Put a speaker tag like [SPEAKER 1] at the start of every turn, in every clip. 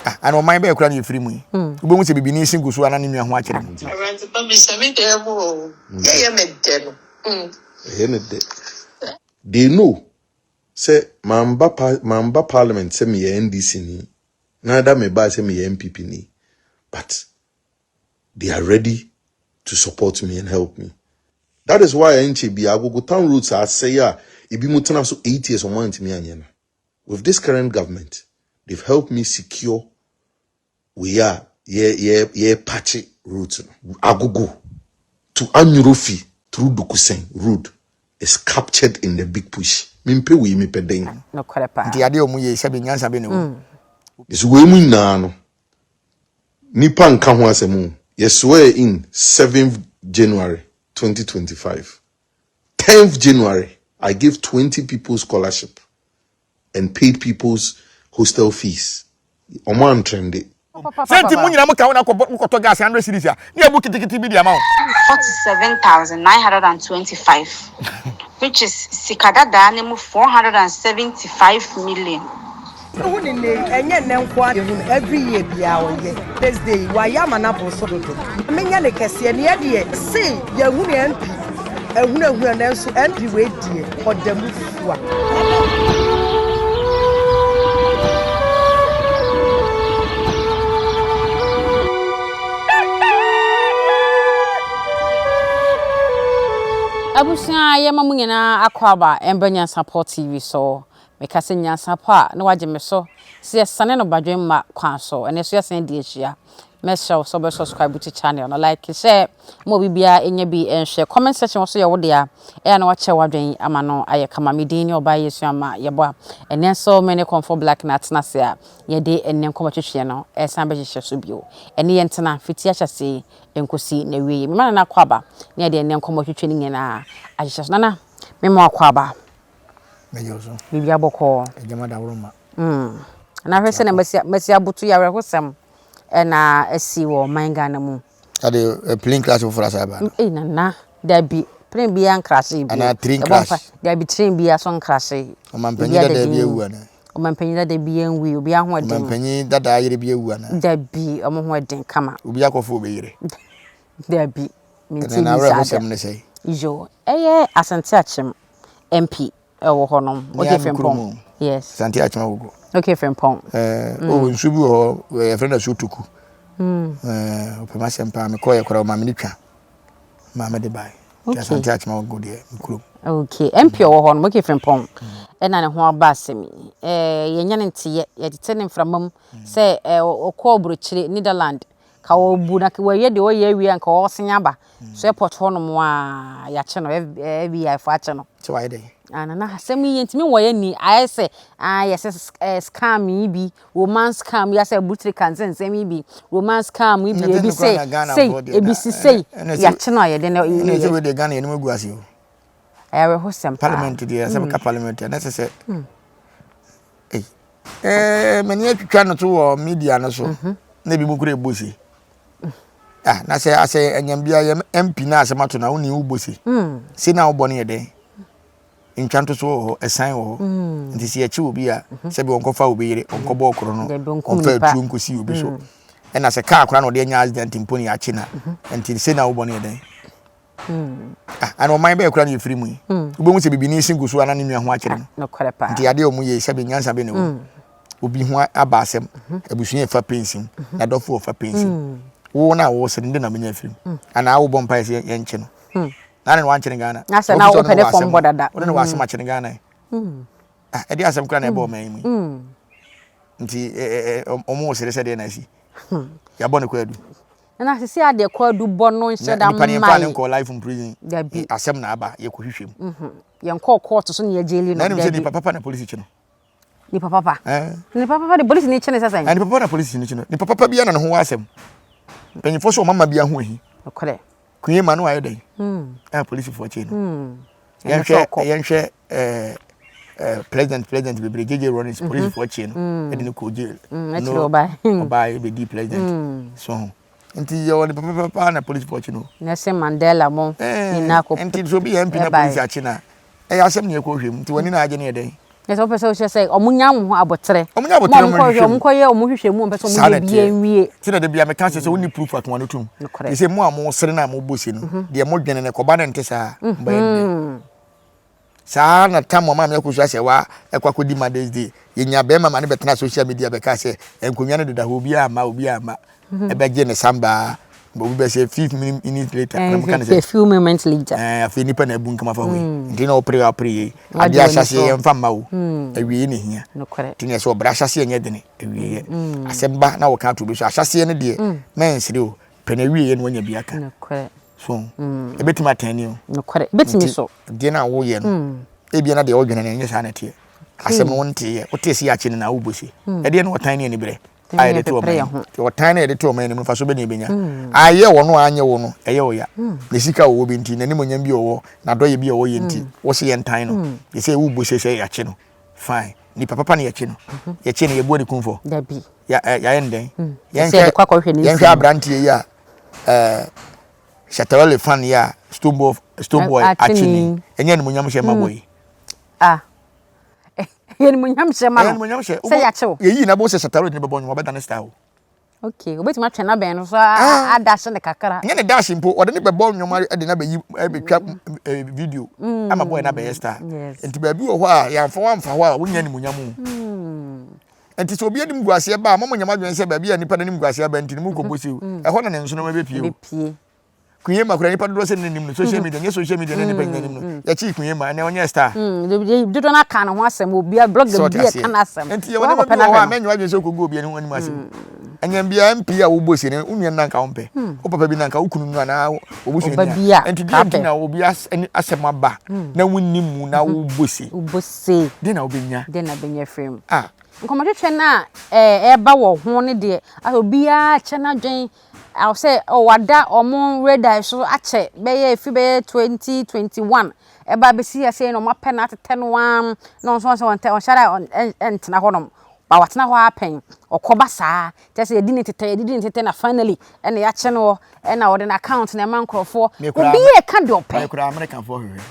[SPEAKER 1] Ah, ana ɔman bɛyɛ koraa na yɛfiri mu yi? Wobɛhu sɛ bibini se gu so a na ne nua ho akyere no.
[SPEAKER 2] Awurade ma me hyɛ me dan mu o. Yɛyɛ me dɛ no. Mm.
[SPEAKER 3] Ɛyɛ ne dɛ. They know sɛ mamba pa mamba parliament sɛ meyɛ NDC ni neither mebaa sɛ meyɛ NPP ni but they are ready to support me and help me. That is why ɛnkyɛ bi Agogo town roads asɛe a ebi mu tena so 8 years ɔmo antumi anyɛ no. With this current government, they've helped me secure wei a yɛ yɛ yɛ patch roads no. Agogo to Anyurofi through Dukusen road is captured in the big push. Mempɛ wei mepɛ den.
[SPEAKER 4] Nokorɛ paa.
[SPEAKER 1] Nti adeɛ a ɔmo yɛ yi, sɛbe nyansa bɛ na ɛwɔ mu.
[SPEAKER 3] Nso wei mu nyinaa no, nipa nka ho asɛm o. Yɛ swear in 7th January 2025. 10th January, I gave 20 people scholarship and paid people's hostel fees. Ɔmo antrende.
[SPEAKER 1] Sɛ nti mo nyinaa mo ka wo na kɔbɔ wokɔtɔ gas 100 cedis a ne yɛbu kitikiti bi de ama wo.
[SPEAKER 5] 47,925 which is sika dadaa no mu 475 million.
[SPEAKER 6] Wohu ne nnɛ yi, ɛnyɛ nnɛ nko ara na yɛhu no, every year biara ɔyɛ. This day yi, wayɛ ama no aboro so dodo. Nyame nyɛ no kɛseɛ, neɛ deɛ se yɛhunu MP ahunahuna nanso MP wei deɛ ɔda mu fua.
[SPEAKER 4] Abusua yɛma mo nyinaa akwaaba mbrɛ Nyansapɔ TV so. Meka sɛ Nyansapɔ a na wagye me so sɛ yɛsane no badwemma kwan so. Ɛnɛ so yɛasane adi ahyia. Mɛsrɛ wo sɛ wobɛ subscribe to channel no, like, share ma obi biara nya bi nhwɛ. Comment section wɔ so yɛ wo dea, ɛyɛ a na wakyɛ w'adwen ama no ayɛ kama. Me din ne Ɔbaa Yesu Ama Yɛbɔ a ɛnɛ nso me ne Kɔmfɔ Black na atena ase a yɛde ɛnnɛ nkɔmmɔ twetweɛ no ɛresan bɛhyehyɛ so bio. Ɛne yɛn ntena fiti ahyɛaseɛ yi nkosi n'awieɛ. Mema Nana Akwaaba ne yɛde ɛnnɛ nkɔmmɔ twetwe no nyinaa ahyehyɛ so. Nana, mema wo akwaaba. Biribiara bɔkɔɔ. Na hwɛ sɛnea masi aboto yi, awerɛhosɛm na asi wɔ ɔman Ghana mu.
[SPEAKER 1] Ade plane crash foforɔ asa aba no.
[SPEAKER 4] Ei nana, dabi, plane biara nkrashe bio.
[SPEAKER 1] Anaa train crash.
[SPEAKER 4] Dabi, train biara so nkrashe.
[SPEAKER 1] Ɔmampanyin dada bi awu anaa?
[SPEAKER 4] Ɔmampanyin dada bi anwui, obiara ho ɛden.
[SPEAKER 1] Ɔmampanyin dada yere bi awu anaa?
[SPEAKER 4] Dabi, ɔmo ho ɛden kama.
[SPEAKER 1] Obi akɔfo obi yere?
[SPEAKER 4] Dabi, mente bi saa da.
[SPEAKER 1] Ɛnna n'awerɛhosɛm ne sɛn?
[SPEAKER 4] Yo, ɛyɛ Asante Akyem MP ɛwɔ hɔ nom. Okay Frimpong. Yes.
[SPEAKER 1] Asante Akyem Agogo.
[SPEAKER 4] Okay Frimpong.
[SPEAKER 1] Ɛɛ mm. oh nsuo bi wɔ hɔ yɛfrɛ no asuo Toku. Mm. Ɛɛ ɔpɛ m'asɛm paa mekɔɔ yɛ koraa ɔma me ne twa maa me de bae. Okay. Asante Akyem Agogo deɛ me kurom.
[SPEAKER 4] Okay MP ɔwɔ hɔ nom okay Frimpong. Ɛna ne ho aba asɛm yi. Ɛɛ yɛnya ne nteyɛ yɛtete ne mframa mu sɛ ɛɛ ɔkɔɔ burokyire Netherland Ka ɔbu na wayɛ deɛ ɔyɛ awie a nka ɔresan aba so airport hɔ nom a yɛakye no FBI fo akye no.
[SPEAKER 1] Sɛ wayɛ dɛn?
[SPEAKER 4] Ah nana asɛm yi yɛntumi wɔ yɛn ni ayɛ sɛ ah yɛsɛ eh, scam yi bi romance scam yi asɛ abutire ka nsɛnsɛm yi bi romance scam yi bi ebi sɛ sei ebi si sei yɛakye no a yɛde no.
[SPEAKER 1] Ɛna ɛsɛ wei deɛ Ghana yɛn agu ase o.
[SPEAKER 4] Ɛyɛ awerɛhosɛm paa.
[SPEAKER 1] Parliament deɛ asɛm ka parliament ɛna ɛsɛ sɛ. Ei, eh, m'ani atwitwa no so wɔ media no so mhm. na ebi mu kura ebo se ah na sɛ asɛ anyam bia yɛ MP na asɛm ato na wo ne wo bo se mm. se na wobɔ no yɛ dɛn ntwa nto so wɔ hɔ ɛsan wɔ hɔ mm. nti sɛ yɛkye obi a mhm. sɛbi ɔnkɔfa obi yere ɔnkɔbɔ ɔkorɔ no ɔmfa atuo nkɔsi obi so mm. ɛna sɛ kaa koraa na ɔde anya accident mpo ne yɛakye na mhm. nti se na wobɔ no yɛ dɛn Ah, ana ɔman bɛyɛ kora na yɛfiri mu yi hmm. wobɛhu sɛ bibini si gu so ana ne nua ho akyerɛ no
[SPEAKER 4] ah,
[SPEAKER 1] nti adeɛ ɔmo yɛ sɛbe nyansa bɛ na ɛwɔ hmm. obi ho aba asɛm mhm. abusua ɛfa pensi mu mhm. n'adɔfo ɔfa pensi mu hmm. wo na wo sɛ ne na menya afiri mu anaa wobɔ mpaeɛ sɛ yɛnkye no na ne na wankyere Ghana
[SPEAKER 4] na sɛ na wopɛ ne fam bɔ dada
[SPEAKER 1] wode ne wɔ asɛm akyere Ghana yi ah, ɛde asɛm kora na ɛbɔ ɔman yi mu yi nti ɔmo wɔ sere sɛ deɛ na asi yɛabɔ ne kwaadu
[SPEAKER 4] Na sisi a deɛ kwaadu bɔ no nhyɛ da
[SPEAKER 1] mmae.
[SPEAKER 4] Nipa
[SPEAKER 1] ne nkɔ life in prison.
[SPEAKER 4] Dabi.
[SPEAKER 1] Asɛm na aba yɛ kɔ hwehwɛ mu.
[SPEAKER 4] Mhm. Yɛn kɔɔ court so na yɛ jaili no.
[SPEAKER 1] Na ɛnim sɛ nipa papa na polisi kyi no.
[SPEAKER 4] Nipa papa.
[SPEAKER 1] Eh.
[SPEAKER 4] Nipa papa de polisi ni kyi ne sɛ sɛn.
[SPEAKER 1] Nipa papa na polisi ni kyi no. Nipa papa bia na ne ho wɔ asɛm. Mpanyinfoɔ so ɔmama bia ho ahi.
[SPEAKER 4] Nokorɛ.
[SPEAKER 1] Kuye ma no ayɛ dɛn.
[SPEAKER 4] Hmm.
[SPEAKER 1] A polisifoɔ kyi no.
[SPEAKER 4] Hmm.
[SPEAKER 1] Yɛnhwɛ yɛnhwɛ ɛɛ eh, president president bebree JJ Rawlings mm -hmm. polisifoɔ kyee no mm. ɛde no kɔ jail
[SPEAKER 4] mm, no
[SPEAKER 1] ɔbaa ɛbɛdi president mm. so ho nti yɛwɔ ne papapapa na polisifoɔ kye no
[SPEAKER 4] Nelson Mandela mo
[SPEAKER 1] eh,
[SPEAKER 4] nyinaa kɔ
[SPEAKER 1] nti sɛ obi yɛ MP na polisi akye no a ɛyɛ asɛm ne yɛkɔ hwɛ mu nti w'ani na agye ne yɛ dɛn.
[SPEAKER 4] Na sɛ wopɛ sɛ wohyɛ sɛ ɔmo nya wɔn ho aboterɛ.
[SPEAKER 1] Ɔmo nya aboterɛ
[SPEAKER 4] ɔmo hwehwɛ ɔmo kɔyɛ ɔmo hwehwɛ mu ɔmo pɛ sɛ ɔmo yɛ bi nwie.
[SPEAKER 1] Ti na de bia meka sɛ sɛ wonni proof akoma no tum.
[SPEAKER 4] Nokorɛ.
[SPEAKER 1] Sɛ mo a mo sere na mo bɔ se no mhm. deɛ mo dwene no kɔba no nte saa. Mbɛyɛ no dɛ. Mhm. Saa na tam ɔma me akɔsu asɛ wa ɛkɔ akɔdi Mother's Day. Yɛnya bɛrima ma ne bɛtena social media bɛka sɛ nkonnwa no deda hɔ obiara amma obiara amma. Mhm. Ɛbɛgye ne sambaa obi bɛ sɛ few minutes later na mo ka ne sɛ
[SPEAKER 4] few moments later
[SPEAKER 1] ɛɛ afei nipa na ebu nkama fa hɔ yi mm. nti na ɔpere ɔpere yie adeɛ ahyɛseɛ yɛn fa mma o mm. awie ne hia nti na ɛsɛ ɔbra ahyɛseɛ nyɛ dene awie yɛ mm. asɛm ba na wɔka ato obi so ahyɛseɛ no deɛ mɛnsere o pɛ na awie yɛ na wanya bi aka so ebetumi atɛn ni o
[SPEAKER 4] ebetumi so
[SPEAKER 1] deɛ na woyɛ no ebia na deɛ ɔdwene no ɛnyɛ saa na ɛteɛ asɛm no wonte yɛ wote si akyi no na wobɔ si ɛdeɛ na ɔtan ne aniberɛ a yɛde to ɔman anim ɔtan na yɛde to ɔman anim no mfaso bɛ na ebenya mm. ayɛ wɔ no anyɛ wɔ no ɛyɛ ɔya mm. ne sika ɔwɔ bi nti n'animonyam bi ɔwɔ n'adɔyɛ bi ɔwɔ yɛ nti mm. wɔsi yɛn tan no yɛsɛ ewu bo sɛ sɛ yɛakye no fine nipa papa na yɛkye no mhm. yɛkye no yɛbu ne kumfɔ yɛayɛ no dɛn yɛnhwɛ aberanteɛ yi a ɛɛ Shatta fan yi a Stonebwoy akye ne ɛnyɛ animonyam hyɛ ma bɔ yi.
[SPEAKER 4] Ah. Ɛyɛ animuonyam hyɛ ma no.
[SPEAKER 1] Ɛyɛ animuonyam hyɛ.
[SPEAKER 4] Sɛ yɛakye wo.
[SPEAKER 1] Yɛyi na bɔ sɛ Shatta Wale ne bɛbɔ nnwom ɔbɛda ne style.
[SPEAKER 4] Okay, obetumi atwe n'abɛn no so ah. adahye ne kakra.
[SPEAKER 1] Nyɛ ne dahye mpo, ɔde ne bɛbɔ nnwom de na bɛyi bɛtwa eh, video mm. ama bɔyɛ na bɛyɛ star. Nti baabi wɔ hɔ a yɛamfa wamfa hɔ a wonya animuonyam o. Mm. Nti sɛ obi anim guaseɛ ba a mɔmɔ nyɛ mo adwene sɛ baabi a nipa n'anim guaseɛ aba nti no mu kɔbɔ siw. Mm. Ɛhɔ na ne nsono bɛpie o. Queen Emma kura nipa dodoɔ sɛ ne nim no social media nyɛ social media na nipa nyina nim no mm. yɛkyi Queen Emma ɛnɛ ɔnyɛ star.
[SPEAKER 4] Mm, dodoɔ no aka ne ho asɛm obia blogger bi ɛka n'asɛm.
[SPEAKER 1] Nti yɛwɔ nneɛma bi wɔ hɔ a mɛnyɛ wadwene sɛ wokɔgu obi anim ase. Ɛnyɛ bia MP a wobɔ sie no wo nua no nanka wompɛ wo papa bi nanka wo kunu no anaa wɔbusuani a nti deɛ nti na obi asɛm aba na wonni mu na wobɔ sie.
[SPEAKER 4] Wobɔ sie.
[SPEAKER 1] Deɛ na wobɛnya.
[SPEAKER 4] Deɛ na wobɛnya firi mu.
[SPEAKER 1] Ah.
[SPEAKER 4] Nkɔmmɔtwetwe no a ɛreba wɔ ho no deɛ obiara kyɛ n'adwene Sɛ wɔada wɔn radar so akyɛ bɛyɛ efi bɛyɛ 2021 ɛba abɛsi ha sei na wɔapɛ no atetɛ no ara na wɔn nso wɔn sɛ wɔntɛ wɔnhyɛ da ntena hɔnom. Ba watena hɔ ara pɛn, ɔkɔba saa. Kyerɛ sɛ yɛdi ne tetɛ, yɛdidi ne tetɛ na finally ɛna yɛakye no hɔ, ɛna wɔde n'account na ɛma nkurɔfoɔ. Obiara reka deɛ ɔpɛ.
[SPEAKER 1] Me koraa Amerikafoɔ hwehwɛ me.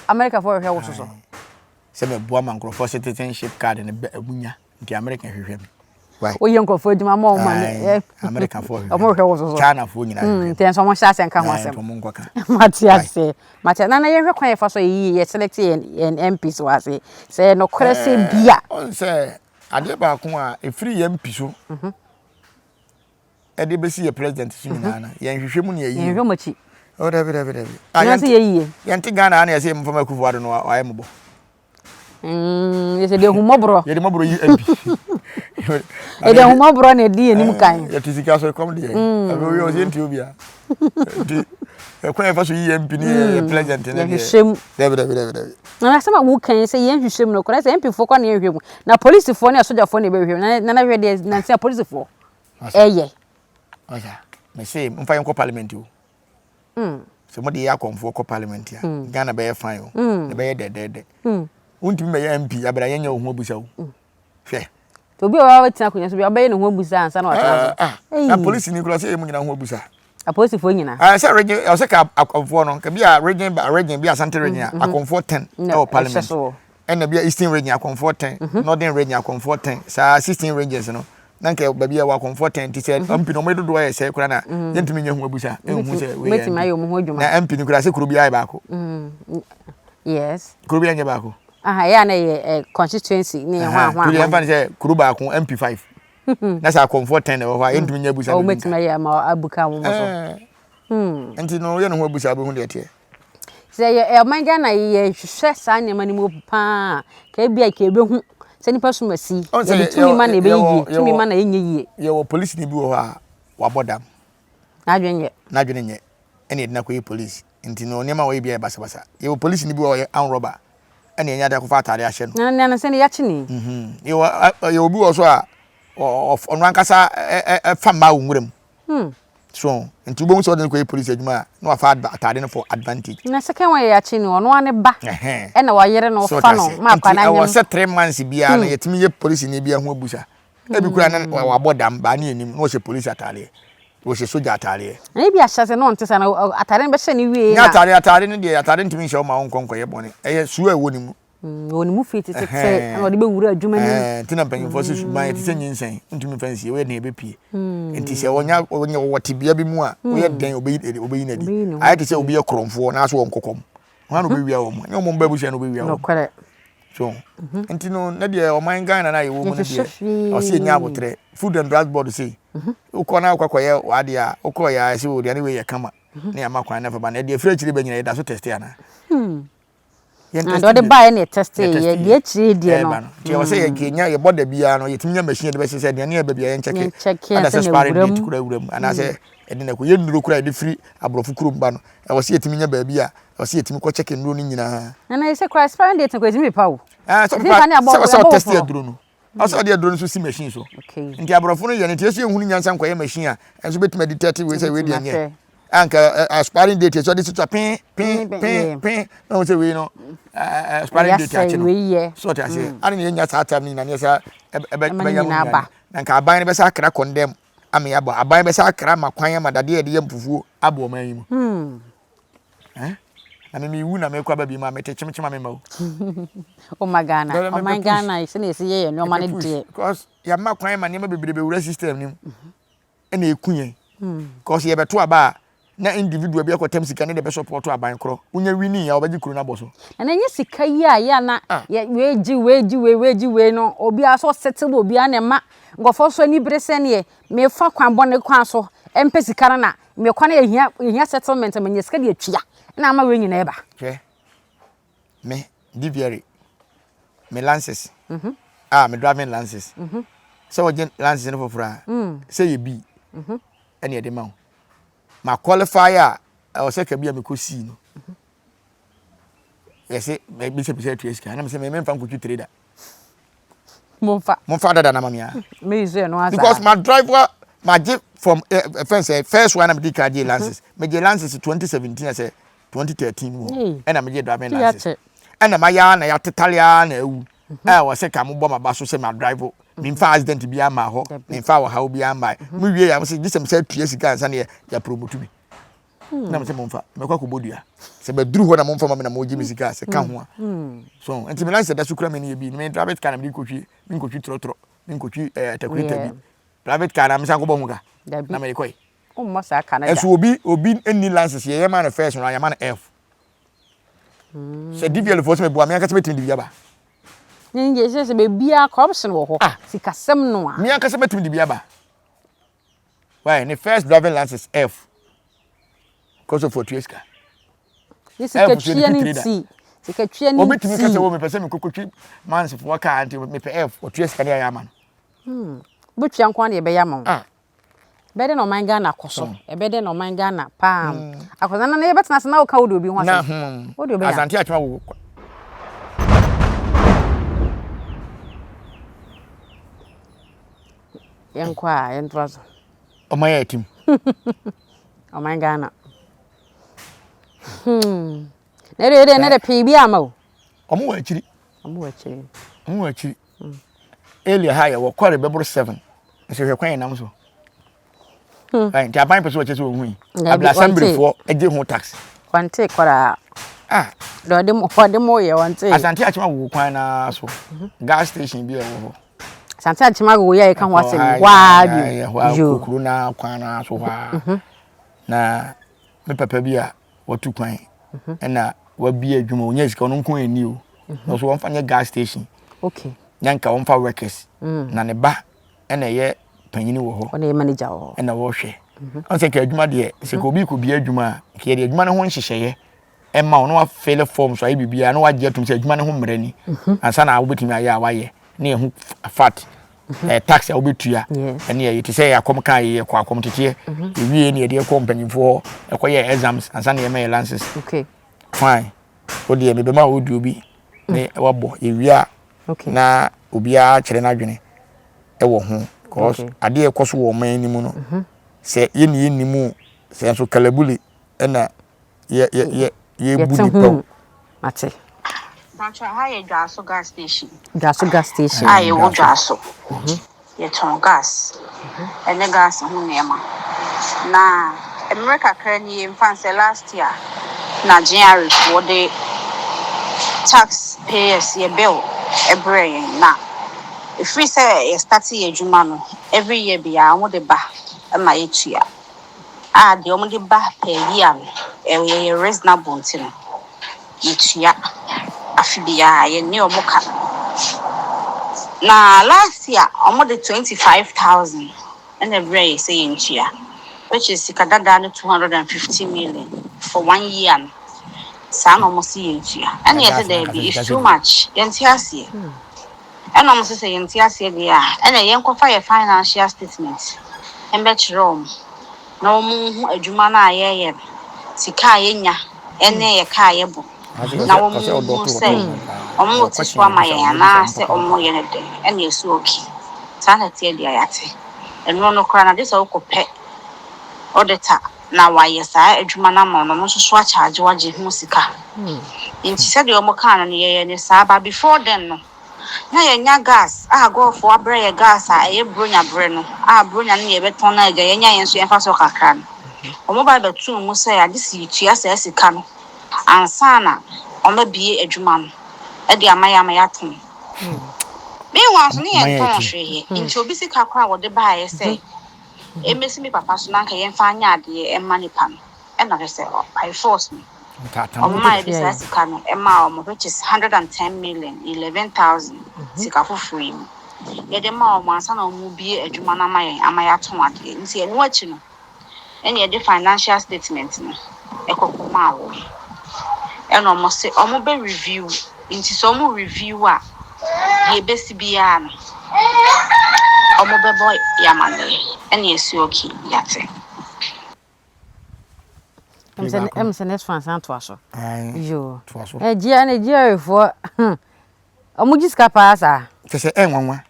[SPEAKER 4] Amerikafoɔ hwehwɛ wo soso.
[SPEAKER 1] Sɛ meboa ma nkurɔfoɔ citizenship card no bɛ ɛmu nya. Nti America hwehwɛ me.
[SPEAKER 4] Why? Woyɛ nkurɔfoɔ adwuma ma wɔn ma ne.
[SPEAKER 1] America foɔ hwehwɛ.
[SPEAKER 4] Wɔn hwehwɛ wo soso.
[SPEAKER 1] China foɔ nyinaa hwehwɛ.
[SPEAKER 4] Nti nso wɔn hyɛ ase nka ho asɛm.
[SPEAKER 1] Wɔn nkɔka.
[SPEAKER 4] Mate ase. Mate na na yɛhwɛ kwan yɛfa so yɛyi yɛ select yɛn yɛn MPs wɔ ase. Sɛ nokorɛ sɛ bia.
[SPEAKER 1] Ɔn sɛ adeɛ baako a ɛfiri yɛn MP so. Ɛde bɛsi yɛ president so nyinaa no yɛn hwehwɛ mu ne yɛyi.
[SPEAKER 4] Yɛn hwehwɛ mu akyi.
[SPEAKER 1] Oh dabi dabi dabi.
[SPEAKER 4] Ah yɛn te
[SPEAKER 1] yɛn te Ghana ha na yɛsɛ yɛn mfama Akufo Addo no wayɛ mɔbɔ.
[SPEAKER 4] Yɛsɛ de ahummɔborɔ.
[SPEAKER 1] Yɛde mmɔborɔ yi MP.
[SPEAKER 4] Yɛde ahummɔborɔ na ɛdi anim kan.
[SPEAKER 1] Yɛte sika so ɛkɔm deɛ. Ɛbɛ oyi ɔsɛ nti obia. Nti ɛkwan yɛfa so yi MP ne yɛ president ne deɛ.
[SPEAKER 4] Yɛhwehwɛ mu.
[SPEAKER 1] Dabi dabi dabi dabi.
[SPEAKER 4] Na asɛm a woka yi sɛ yɛnhwehwɛ mu no korɛ sɛ MP foɔ kɔ na yɛnhwehwɛ mu. Na polisifoɔ ne asogyafoɔ na ɛbɛhwehwɛ mu. Na na hwɛ deɛ nansi a polisifoɔ ɛyɛ.
[SPEAKER 1] Ɔsa mese mfa yɛnkɔ parliament o. Sɛ mode yɛ akɔmfoɔ kɔ parliament a, mm. Ghana bɛyɛ fine o. Mm. Ɛbɛyɛ dɛdɛɛdɛ. Mm. Wontumi bɛyɛ MP abira yɛnyɛ wo ho abusa o. Hwɛ.
[SPEAKER 4] Obi a ɔbɛtena akonnwa so bi ɔbɛyɛ ne ho abusa ansa na watena so.
[SPEAKER 1] Ah, ah. Na polisi ni kura sɛ yɛ mu nyinaa ho abusa.
[SPEAKER 4] Apolisifoɔ nyinaa.
[SPEAKER 1] Ah, sɛ region ɔsɛ ka akɔmfoɔ no ka bi a region ba region bi Asante region a mm-hmm. akɔmfoɔ 10 ɛwɔ parliament. Ɛna bi a Eastern region akɔmfoɔ 10, mm-hmm. Northern region akɔmfoɔ 10, saa 16 regions no. na nka baabi a wɔ akɔmfoɔ tɛn nti sɛ mm-hmm. mp no ɔmo dodoɔ yɛ sɛ koraa na mm-hmm. yɛntumi nyɛ ho abusa nhu sɛ wei yɛ mp na mp no koraa sɛ kuro biara yɛ baako
[SPEAKER 4] mm-hmm. yes
[SPEAKER 1] kuro biara nyɛ baako
[SPEAKER 4] aha yɛ a na yɛ eh, constituency ne yɛ ho ahoa
[SPEAKER 1] ahoa yɛmfa no sɛ kuro baako mp 5 na sɛ akɔmfoɔ tɛn na ɛwɔ hɔ a yɛntumi nyɛ abusa
[SPEAKER 4] no wɔbɛtumi ayɛ ama abuka wɔn so
[SPEAKER 1] eh. hmm. nti no yɛ ne ho abusa bɛhu deɛ teɛ
[SPEAKER 4] Sɛ yɛ ɔman Ghana yi yɛhwehwɛ saa nneɛma no mu paa a, ka ebi a ka ebehu sɛ nipa som asi. Yɛde tumi ma na ɛbɛyɛ yie, tumi ma na ɛnyɛ yie.
[SPEAKER 1] Yɛwɔ polisini bi wɔ hɔ a wabɔ dam.
[SPEAKER 4] N'adwene nyɛ.
[SPEAKER 1] N'adwene nyɛ. Ɛna yɛde no akɔyɛ polisi. Nti no nneɛma a ɔyɛ biara yɛ basabasa. Yɛwɔ polisini bi wɔ hɔ a ɔyɛ armed robber. Ɛna yɛnya de akɔfa ataade ahyɛ
[SPEAKER 4] no. Na na sɛ ne yɛakye ne.
[SPEAKER 1] Mhm. Yɛwɔ yɛwɔ obi wɔ so a ɔno ankasa ɛfa mmaa wɔ nwura mu.
[SPEAKER 4] Hmm.
[SPEAKER 1] So nti wobɛhu sɛ ɔde no kɔyɛ polisi adwuma a na wafa ataade no for advantage.
[SPEAKER 4] Na second one yɛ akyi no ɔno ara ne ba ɛna wayere no fa no ma akwa
[SPEAKER 1] no anyam. Ɛwɔ sɛ 3 months biara no hmm. yɛtumi yɛ polisi ni bi ho abusa. Ebi kura na hmm. wabɔ dam baa ne anim na ɔhyɛ polisi ataadeɛ. Ɔhyɛ sogya ataadeɛ.
[SPEAKER 4] Na ebi ahyɛ sɛ na ɔnte sɛ na ataade no bɛhyɛ ne wie
[SPEAKER 1] na. Nyɛ ataade ataade no deɛ ataade ntumi nhyɛ wo ma wo nkɔ nkɔyɛ bɔne. Ɛyɛ su a ɛwɔ ne mu.
[SPEAKER 4] Wɔ ne mu firi tetete na ɔde bɛwura adwuma no mu.
[SPEAKER 1] Nti na mpanyinfoɔ sɛ suban yɛ te sɛ nyinsɛn ntumi mfa nsie woyɛ den ɛbɛpie. Nti sɛ ɔnya ɔnya ɔwɔ tebea bi mu a woyɛ dɛn ɔbɛyi ɔbɛyi n'adi. Ayɛ te sɛ obi yɛ korɔmfoɔ na aso wɔ nkɔkɔm. Hwan na ɔbɛwia wɔn? Ɛnyɛ wɔn mma abusua na ɔbɛwia wɔn.
[SPEAKER 4] Nokorɛ.
[SPEAKER 1] So nti no ne deɛ ɔman Ghana na yɛwɔ mu no deɛ ɔsɛ yɛnya abotrɛ. Food and Drugs Board sei wokɔ na wokɔ akɔyɛ w'adeɛ a wokɔ yɛ a ɛsɛ wɔ aduane wei yɛ kama ne yɛama kwan na fa ba no ɛdeɛ firi akyire bɛnyina yɛda so tɛste anaa?
[SPEAKER 4] Yɛn tɛste deɛ ɔde baeɛ na yɛtɛste yɛ deɛ akyire deɛ no.
[SPEAKER 1] Nti ɛwɔ sɛ yɛnya yɛbɔ da biara no yɛtumi nya machine yɛde bɛhyɛ sɛ aduane a ɛba biara yɛnkyɛke ada sɛ expiring date kura wura mu anaasɛ ɛde na ɛkɔ yɛ nnuro kura yɛde firi aborɔfo kurom ba no ɛwɔ sɛ yɛtumi nya baabi a ɛwɔ sɛ yɛtumi kɔ kyɛke nnuro no nyinaa.
[SPEAKER 4] Nana yɛ sɛ kura expiring date no kura yɛtumi pepa o.
[SPEAKER 1] Sɛ sɛ sɛ ɔtɛste aduro no ɔsɛ ɔde aduro no nso si machine so nti aborɔfo no yɛ no nti ɛsɛ yɛhunu nyansa nkɔyɛ machine a ɛnso bɛtumi adi tɛte wei sɛ wei deɛ nyɛ anka expiring date ɛsɛ ɔde si so a pin pin pin pin na wɔn sɛ wei no expiring date akyi no so ɔte aseɛ ade na yɛnya saa time no nyina ne yɛsɛ ɛbɛyɛ mu nyina na nka aban no bɛsɛ akra condemn ama yɛabɔ aban bɛsɛ akra ma kwan ama dadeɛ yɛde yɛ mfufuo abɔ ɔman yi mu Eh? Na me mewu na mekɔ aba bi mu a mete kyemkyem a mema wo.
[SPEAKER 4] O ma Ghana, ɔman Ghana sɛ na yɛsi yɛ yɛn nneɛma no deɛ.
[SPEAKER 1] Because yɛama kwan ma nneɛma bebree bɛwura system no mu ɛna ɛku yɛn. Because yɛbɛto aba a na individual bi akɔtam sika ne de bɛ support aban korɔ. Wonya winning a wɔbɛgye kuro no abɔ so.
[SPEAKER 4] Na na ɛnyɛ sika yi a yɛ a na ah. yɛ wei gye wei gye wei wei gye wei no obiara so ɔsettle obiara na ɛma nkurɔfoɔ so ani bere sɛneɛ mefa kwan bɔne kwan so ɛmpɛ sika no na Me kwan yɛ hia yɛ hia settlement ma nya sika de atua na ama wei nyinaa ɛba.
[SPEAKER 1] Hwɛ me DVLA me lances mm -hmm. ah me driving lances mm -hmm. sɛ wɔgye lances no foforɔ a mm. sɛ yɛ bi mm -hmm. ɛne ɛde ma wo ma qualify a ɛwɔ sɛ kabi a mekɔ sii no mm -hmm. yɛsɛ bisabisa atua sika na mesɛ memfa nkɔtwi trader
[SPEAKER 4] Momfa.
[SPEAKER 1] Momfa dada na ma me a.
[SPEAKER 4] Me use no asa.
[SPEAKER 1] Because my driver ma gye from eh, eh, fɛn sɛ first one na me di kan gye license. Me gye license 2017 sɛ 2013 mu hɔ. Ɛna me gye driving license. Ɛna ma ya na ya tetale a na awu. Ɛ wɔ sɛ ka mo bɔ ma ba so sɛ ma drive. Me mfa accident bi ama hɔ. Me mfa wɔ ha obi ama. Mo wie ya mo sɛ gye sɛ me sɛ tua sika ansa na ya ya promote me. na mesɛ momfa mɛkɔ akɔbɔ dua sɛ maduru hɔ na momfa ma me na mogye me sika a sɛ ka ho a so nti me license da so kura me no yɛ bi me private car na mede kɔtwi menkɔtwi trɔtrɔ menkɔtwi eh, takuleta bi private car na mesan kɔbɔ ho ka na mede kɔe ɛso obi obi nni license yɛyɛ ma no first no yɛma no F sɛ DVL foɔ sɛ meboa me ankasa mɛtumi de bi aba
[SPEAKER 4] ne sɛ sɛ baabiara corruption wɔ hɔ ah. sikasɛm no a
[SPEAKER 1] me ankasa mɛtumi de bi aba Why? Ne first driving license F. Because of otua sika.
[SPEAKER 4] Ne sika tua ne nti. Sika tua ne nti.
[SPEAKER 1] Obi tumi kasa wo mepɛ sɛ mekɔkɔtwi mansefoɔ kaa nti mepɛ F. Otua sika ne ayɛ ama no.
[SPEAKER 4] Hmm. Wobɛtua nko ara na yɛbɛyɛ ama wo. Ah. Ɛbɛyɛ dɛ na ɔman Ghana akɔ so. Ɛbɛyɛ dɛ na ɔman Ghana paa. Akɔ so. Na na yɛbɛtena ase na woka wode obi ho asɛm.
[SPEAKER 1] Na hmm.
[SPEAKER 4] Wode obi
[SPEAKER 1] Asante atwema wo.
[SPEAKER 4] Yɛnkɔ a, yɛntoa so.
[SPEAKER 1] Ɔman yɛ atim.
[SPEAKER 4] Ɔman Ghana. Hmm. Na ɛde ɛde na ɛde pii bi ama o.
[SPEAKER 1] Ɔmo wɔ akyiri.
[SPEAKER 4] Ɔmo wɔ akyiri.
[SPEAKER 1] Ɔmo wɔ akyiri. Hmm. Elia ha yɛ wɔ kɔre bɛboro seven. Nso hwɛ kwan yɛ nam so. Hmm. Nti aban pɛ sɛ wɔkyɛ sɛ wɔn hu yi. Abla asɛmbrifoɔ gye ho tax.
[SPEAKER 4] Wɔnte koraa.
[SPEAKER 1] Ah.
[SPEAKER 4] Deɛ ɔde mo ɔde mo yɛ wɔnte.
[SPEAKER 1] Asante akyema wɔ kwan naa so. Mhm. Gas station bi a ɛwɔ hɔ.
[SPEAKER 4] Asante akyema wɔ yɛ ɛka ho asɛm hɔ ara bi.
[SPEAKER 1] Hɔ ara kuro naa kwan naa so hɔ ara. Mhm. Na me papa bi a watu kwan mhm. ɛna wabie adwuma onya sika ɔno nko ɛni o. Na ɔso wɔmfa nyɛ gas station.
[SPEAKER 4] Okay.
[SPEAKER 1] Na nka wɔmfa workers. Mm. Na ne ba ɛna ɛyɛ panyin wɔ hɔ.
[SPEAKER 4] Ɔna ɛyɛ manager wɔ hɔ.
[SPEAKER 1] Ɛna wɔhwɛ. Mhm. Ɔn sɛ nka adwuma deɛ sɛ nka obi kɔ bia adwuma a nka yɛde adwuma no ho nhyehyɛeɛ ɛma wo na wafele form so ayɛ biribiara na wagye atum sɛ adwuma no ho mmara ni mhm. ansa na wobɛtumi ayɛ a wayɛ ne ɛho fat mhm. eh, tax a wobɛtua ɛne ɛyɛ te sɛ yɛ akɔm ka yɛ kɔ akɔm teteɛ yɛwie ne yɛde ɛkɔ mpanyimfoɔ hɔ ɛkɔyɛ exams ansa na yɛma yɛ lances fine wo deɛ mebɛma wo audio bi ne wabɔ yɛwie a na obiara kyerɛ n'adwene wɔ ho because adeɛ ɛkɔ so wɔ ɔman no mu no mhm. sɛ yɛne yɛnni mu sɛ nso kalabule ɛna yɛ yɛ yɛ yɛbu nipa o.
[SPEAKER 4] Mate.
[SPEAKER 5] Mpakyɛ ha yɛ Dwaso gas station.
[SPEAKER 4] Dwaso gas station.
[SPEAKER 5] A yɛwɔ Dwaso. Mhm. Yɛtɔn gas ne gas ho nneɛma. Na mmerɛ kakra nie, mfa no sɛ last year na GRA foɔ de tax pay us yɛ bill brɛɛ yɛn na ɛfiri sɛ yɛ starte yɛ adwuma no every year biara wɔn de ba ma yɛtua a deɛ wɔn de ba per year no ɛyɛ yɛ reasonable nti no yɛtua afe biara yɛnne wɔn ka. Na last year wɔn de 25,000 ɛna ɛbrɛɛ yɛ sɛ yɛntua which is sika dadaa no 250 million for one year no saa na wɔn se yɛntua ɛna yɛsɛ daabi it's too much yɛnte aseɛ ɛna wɔn sɛ sɛ yɛnte aseɛ deɛ a ɛna yɛnkɔfa yɛ financial statement mbɛkyerɛ wɔn na wɔn nhu adwuma no a yɛreyɛ no sika a yɛnya ɛne yɛ ka a yɛbɔ na wɔn nhu sɛ wɔn rete so ama yɛn anaasɛ wɔn reyɛ no dɛn ɛna yɛsi okay saa na ɛteɛ deɛ yɛate ɛno no koraa na gye sɛ wokɔpɛ auditor na wayɛ saa adwuma no ama wo na ɔno nso so akyagye wagye ho sika. Nti sɛdeɛ wɔn kaa no no yɛyɛ ne saa but before then no na yɛnya gas a gɔɔfoɔ abrɛ yɛ gas a ɛyɛ bronya berɛ no a bronya no yɛbɛtɔn no agya yɛnya yɛn nso yɛmfa so kakra no wɔn ba bɛtoo mu sɛ agye sɛ yɛtua saa sika no ansa na wɔabue adwuma no de ama yɛ ama yɛatɔn. Meanwhile nso ne yɛntɔn hwee nti obi sika koraa a wɔde baeɛ sɛ ɛmmɛsi me papa so na anka yɛmfa nyɛ adeɛ mma nipa no ɛna kyerɛ sɛ by force no wɔn maa yɛde saa sika no maa wɔn which is 110 million 11,000 sika foforɔ yi mu yɛde maa wɔn ansa na wɔn bue adwuma no ama yɛn ama yɛatɔn adeɛ nti ɛno akyi no ɛna yɛde financial statement no ɛkɔkɔ maa wɔn ɛna wɔn se wɔn bɛ review nti sɛ wɔn review a deɛ ebesi biara no wɔn bɛbɔ yɛn amaneɛ ɛna yɛsi okay yate.
[SPEAKER 4] Ɛm sɛ next one san toa so. Yoo. Ɛgyia ne GRA foɔ ɔmo gye sika paa saa.
[SPEAKER 1] Kyɛ sɛ ɛnwanwa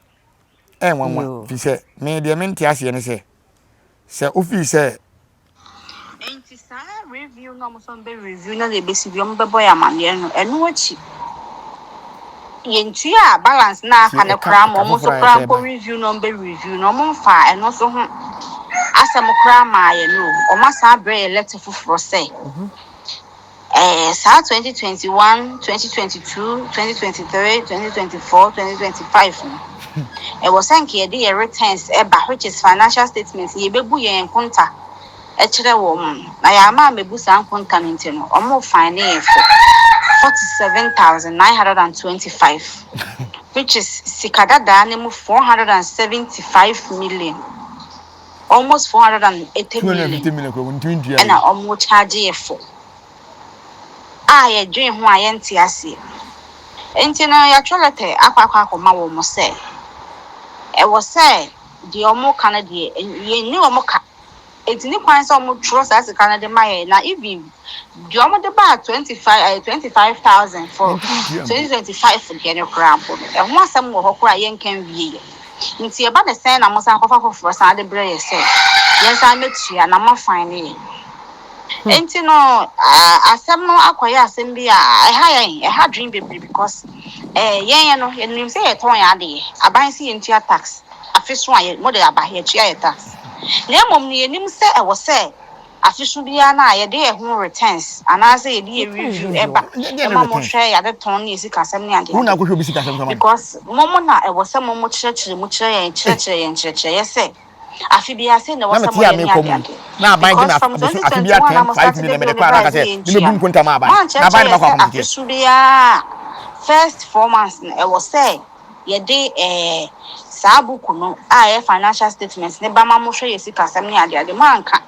[SPEAKER 1] ɛnwanwa fi sɛ me deɛ mente aseɛ ne sɛ sɛ wofii sɛ.
[SPEAKER 5] Nti saa review no a wɔn nso bɛ review na deɛ ebesi bi wɔn bɛbɔ yɛn amaneɛ no ɛno akyi yɛntua balance na aka no koraa ma wɔn nso koraa mpo review na wɔn bɛ review na wɔn mfa ɛno nso ho asɛm koraa maa yɛn no wɔn asan abrɛ yɛ letter foforɔ sɛ saa 2021, 2022, 2023, 2024, 2025 no ɛwɔ sɛ nka yɛde yɛ returns ɛba which is financial statement yɛbɛbu yɛn nkonta ɛkyerɛ wɔn na yɛama amɛbu saa nkonta no nti no wɔn fine yɛn for 47,925 which is sika dadaa ne mu 475 million, almost 480 million ɛna wɔn charge yɛ for a yɛdwen ho a yɛnte aseɛ. Nti no yɛatwerɛ letter akɔ akɔ akɔma wɔn sɛ ɛwɔ sɛ deɛ wɔn ka no deɛ yɛnni wɔn ka eti ne kwan sɛ wɔn twerɛ saa sika no de ma yɛn na even deɛ wɔn de baa 25 25,000 for 2025 deɛ no koraa mpo no ɛho asɛm wɔ hɔ koraa yɛnka nwie yɛ. Nti ɛba ne sɛn na mo san kɔfa foforɔ san de brɛ yɛ sɛ yɛn san mɛtua na mo afan ne yɛn. Nti no asɛm no akɔyɛ asɛm bi a ɛha yɛn ɛha dwen bebree because yɛn no yɛnim sɛ yɛtɔn yɛn adeɛ aban sɛ yɛntua tax afe so a yɛ mo de aba yɛtua yɛ tax na mmom no yɛnim sɛ ɛwɔ sɛ afe so biara no a yɛde yɛn ho returns anaasɛ yɛde yɛ review ɛba ɛma mo hwɛ yɛade tɔn ne yɛ sikasɛm ne adeɛ
[SPEAKER 1] Wo na akɔhwɛ obi sikasɛm sɛm?
[SPEAKER 5] Because mo mo na ɛwɔ sɛ mo mo kyerɛkyerɛ mu kyerɛ yɛn kyerɛkyerɛ yɛn kyerɛkyerɛ yɛ sɛ afe biara sɛ na ɛwɔ sɛ mo yɛ ne ade ade.
[SPEAKER 1] Na aban gye na afe biara 10 5 million mɛde kɔ anaka sɛ ne bɛbu nkonta ma aban na aban ne bakɔ
[SPEAKER 5] akɔmteteɛ. Afe so biara first 4 months no ɛwɔ sɛ yɛde saa book no a ɛyɛ financial statement ne ba ma mo hwɛ yɛ sikasɛm ne ade ade. Mo anka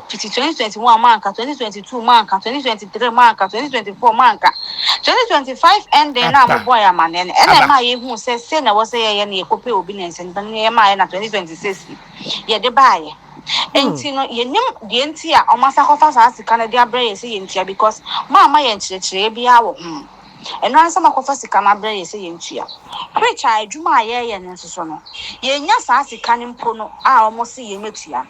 [SPEAKER 5] fiti 2021, mo anka 2022, mo anka 2023, mo anka 2024, mo anka 2025 ending na mo bɔ yɛ amaneɛ no ɛna ɛma yɛhu sɛ sɛ na ɛwɔ sɛ yɛyɛ no yɛkɔpɛ obi ne nsɛm ne yɛma yɛ na 2026 yɛde baayɛ. Nti no yɛnim deɛ nti a ɔmo asa kɔfa saa sika no de abrɛ yɛ sɛ yɛntua because mo ama yɛn nkyerɛkyerɛ biara wɔ ho. Ɛno ansa ma kɔfa sika no abrɛ yɛ sɛ yɛntua which a adwuma a yɛreyɛ no nso so no yɛnya saa sika no mpo no a ɔmo se yɛmɛtua no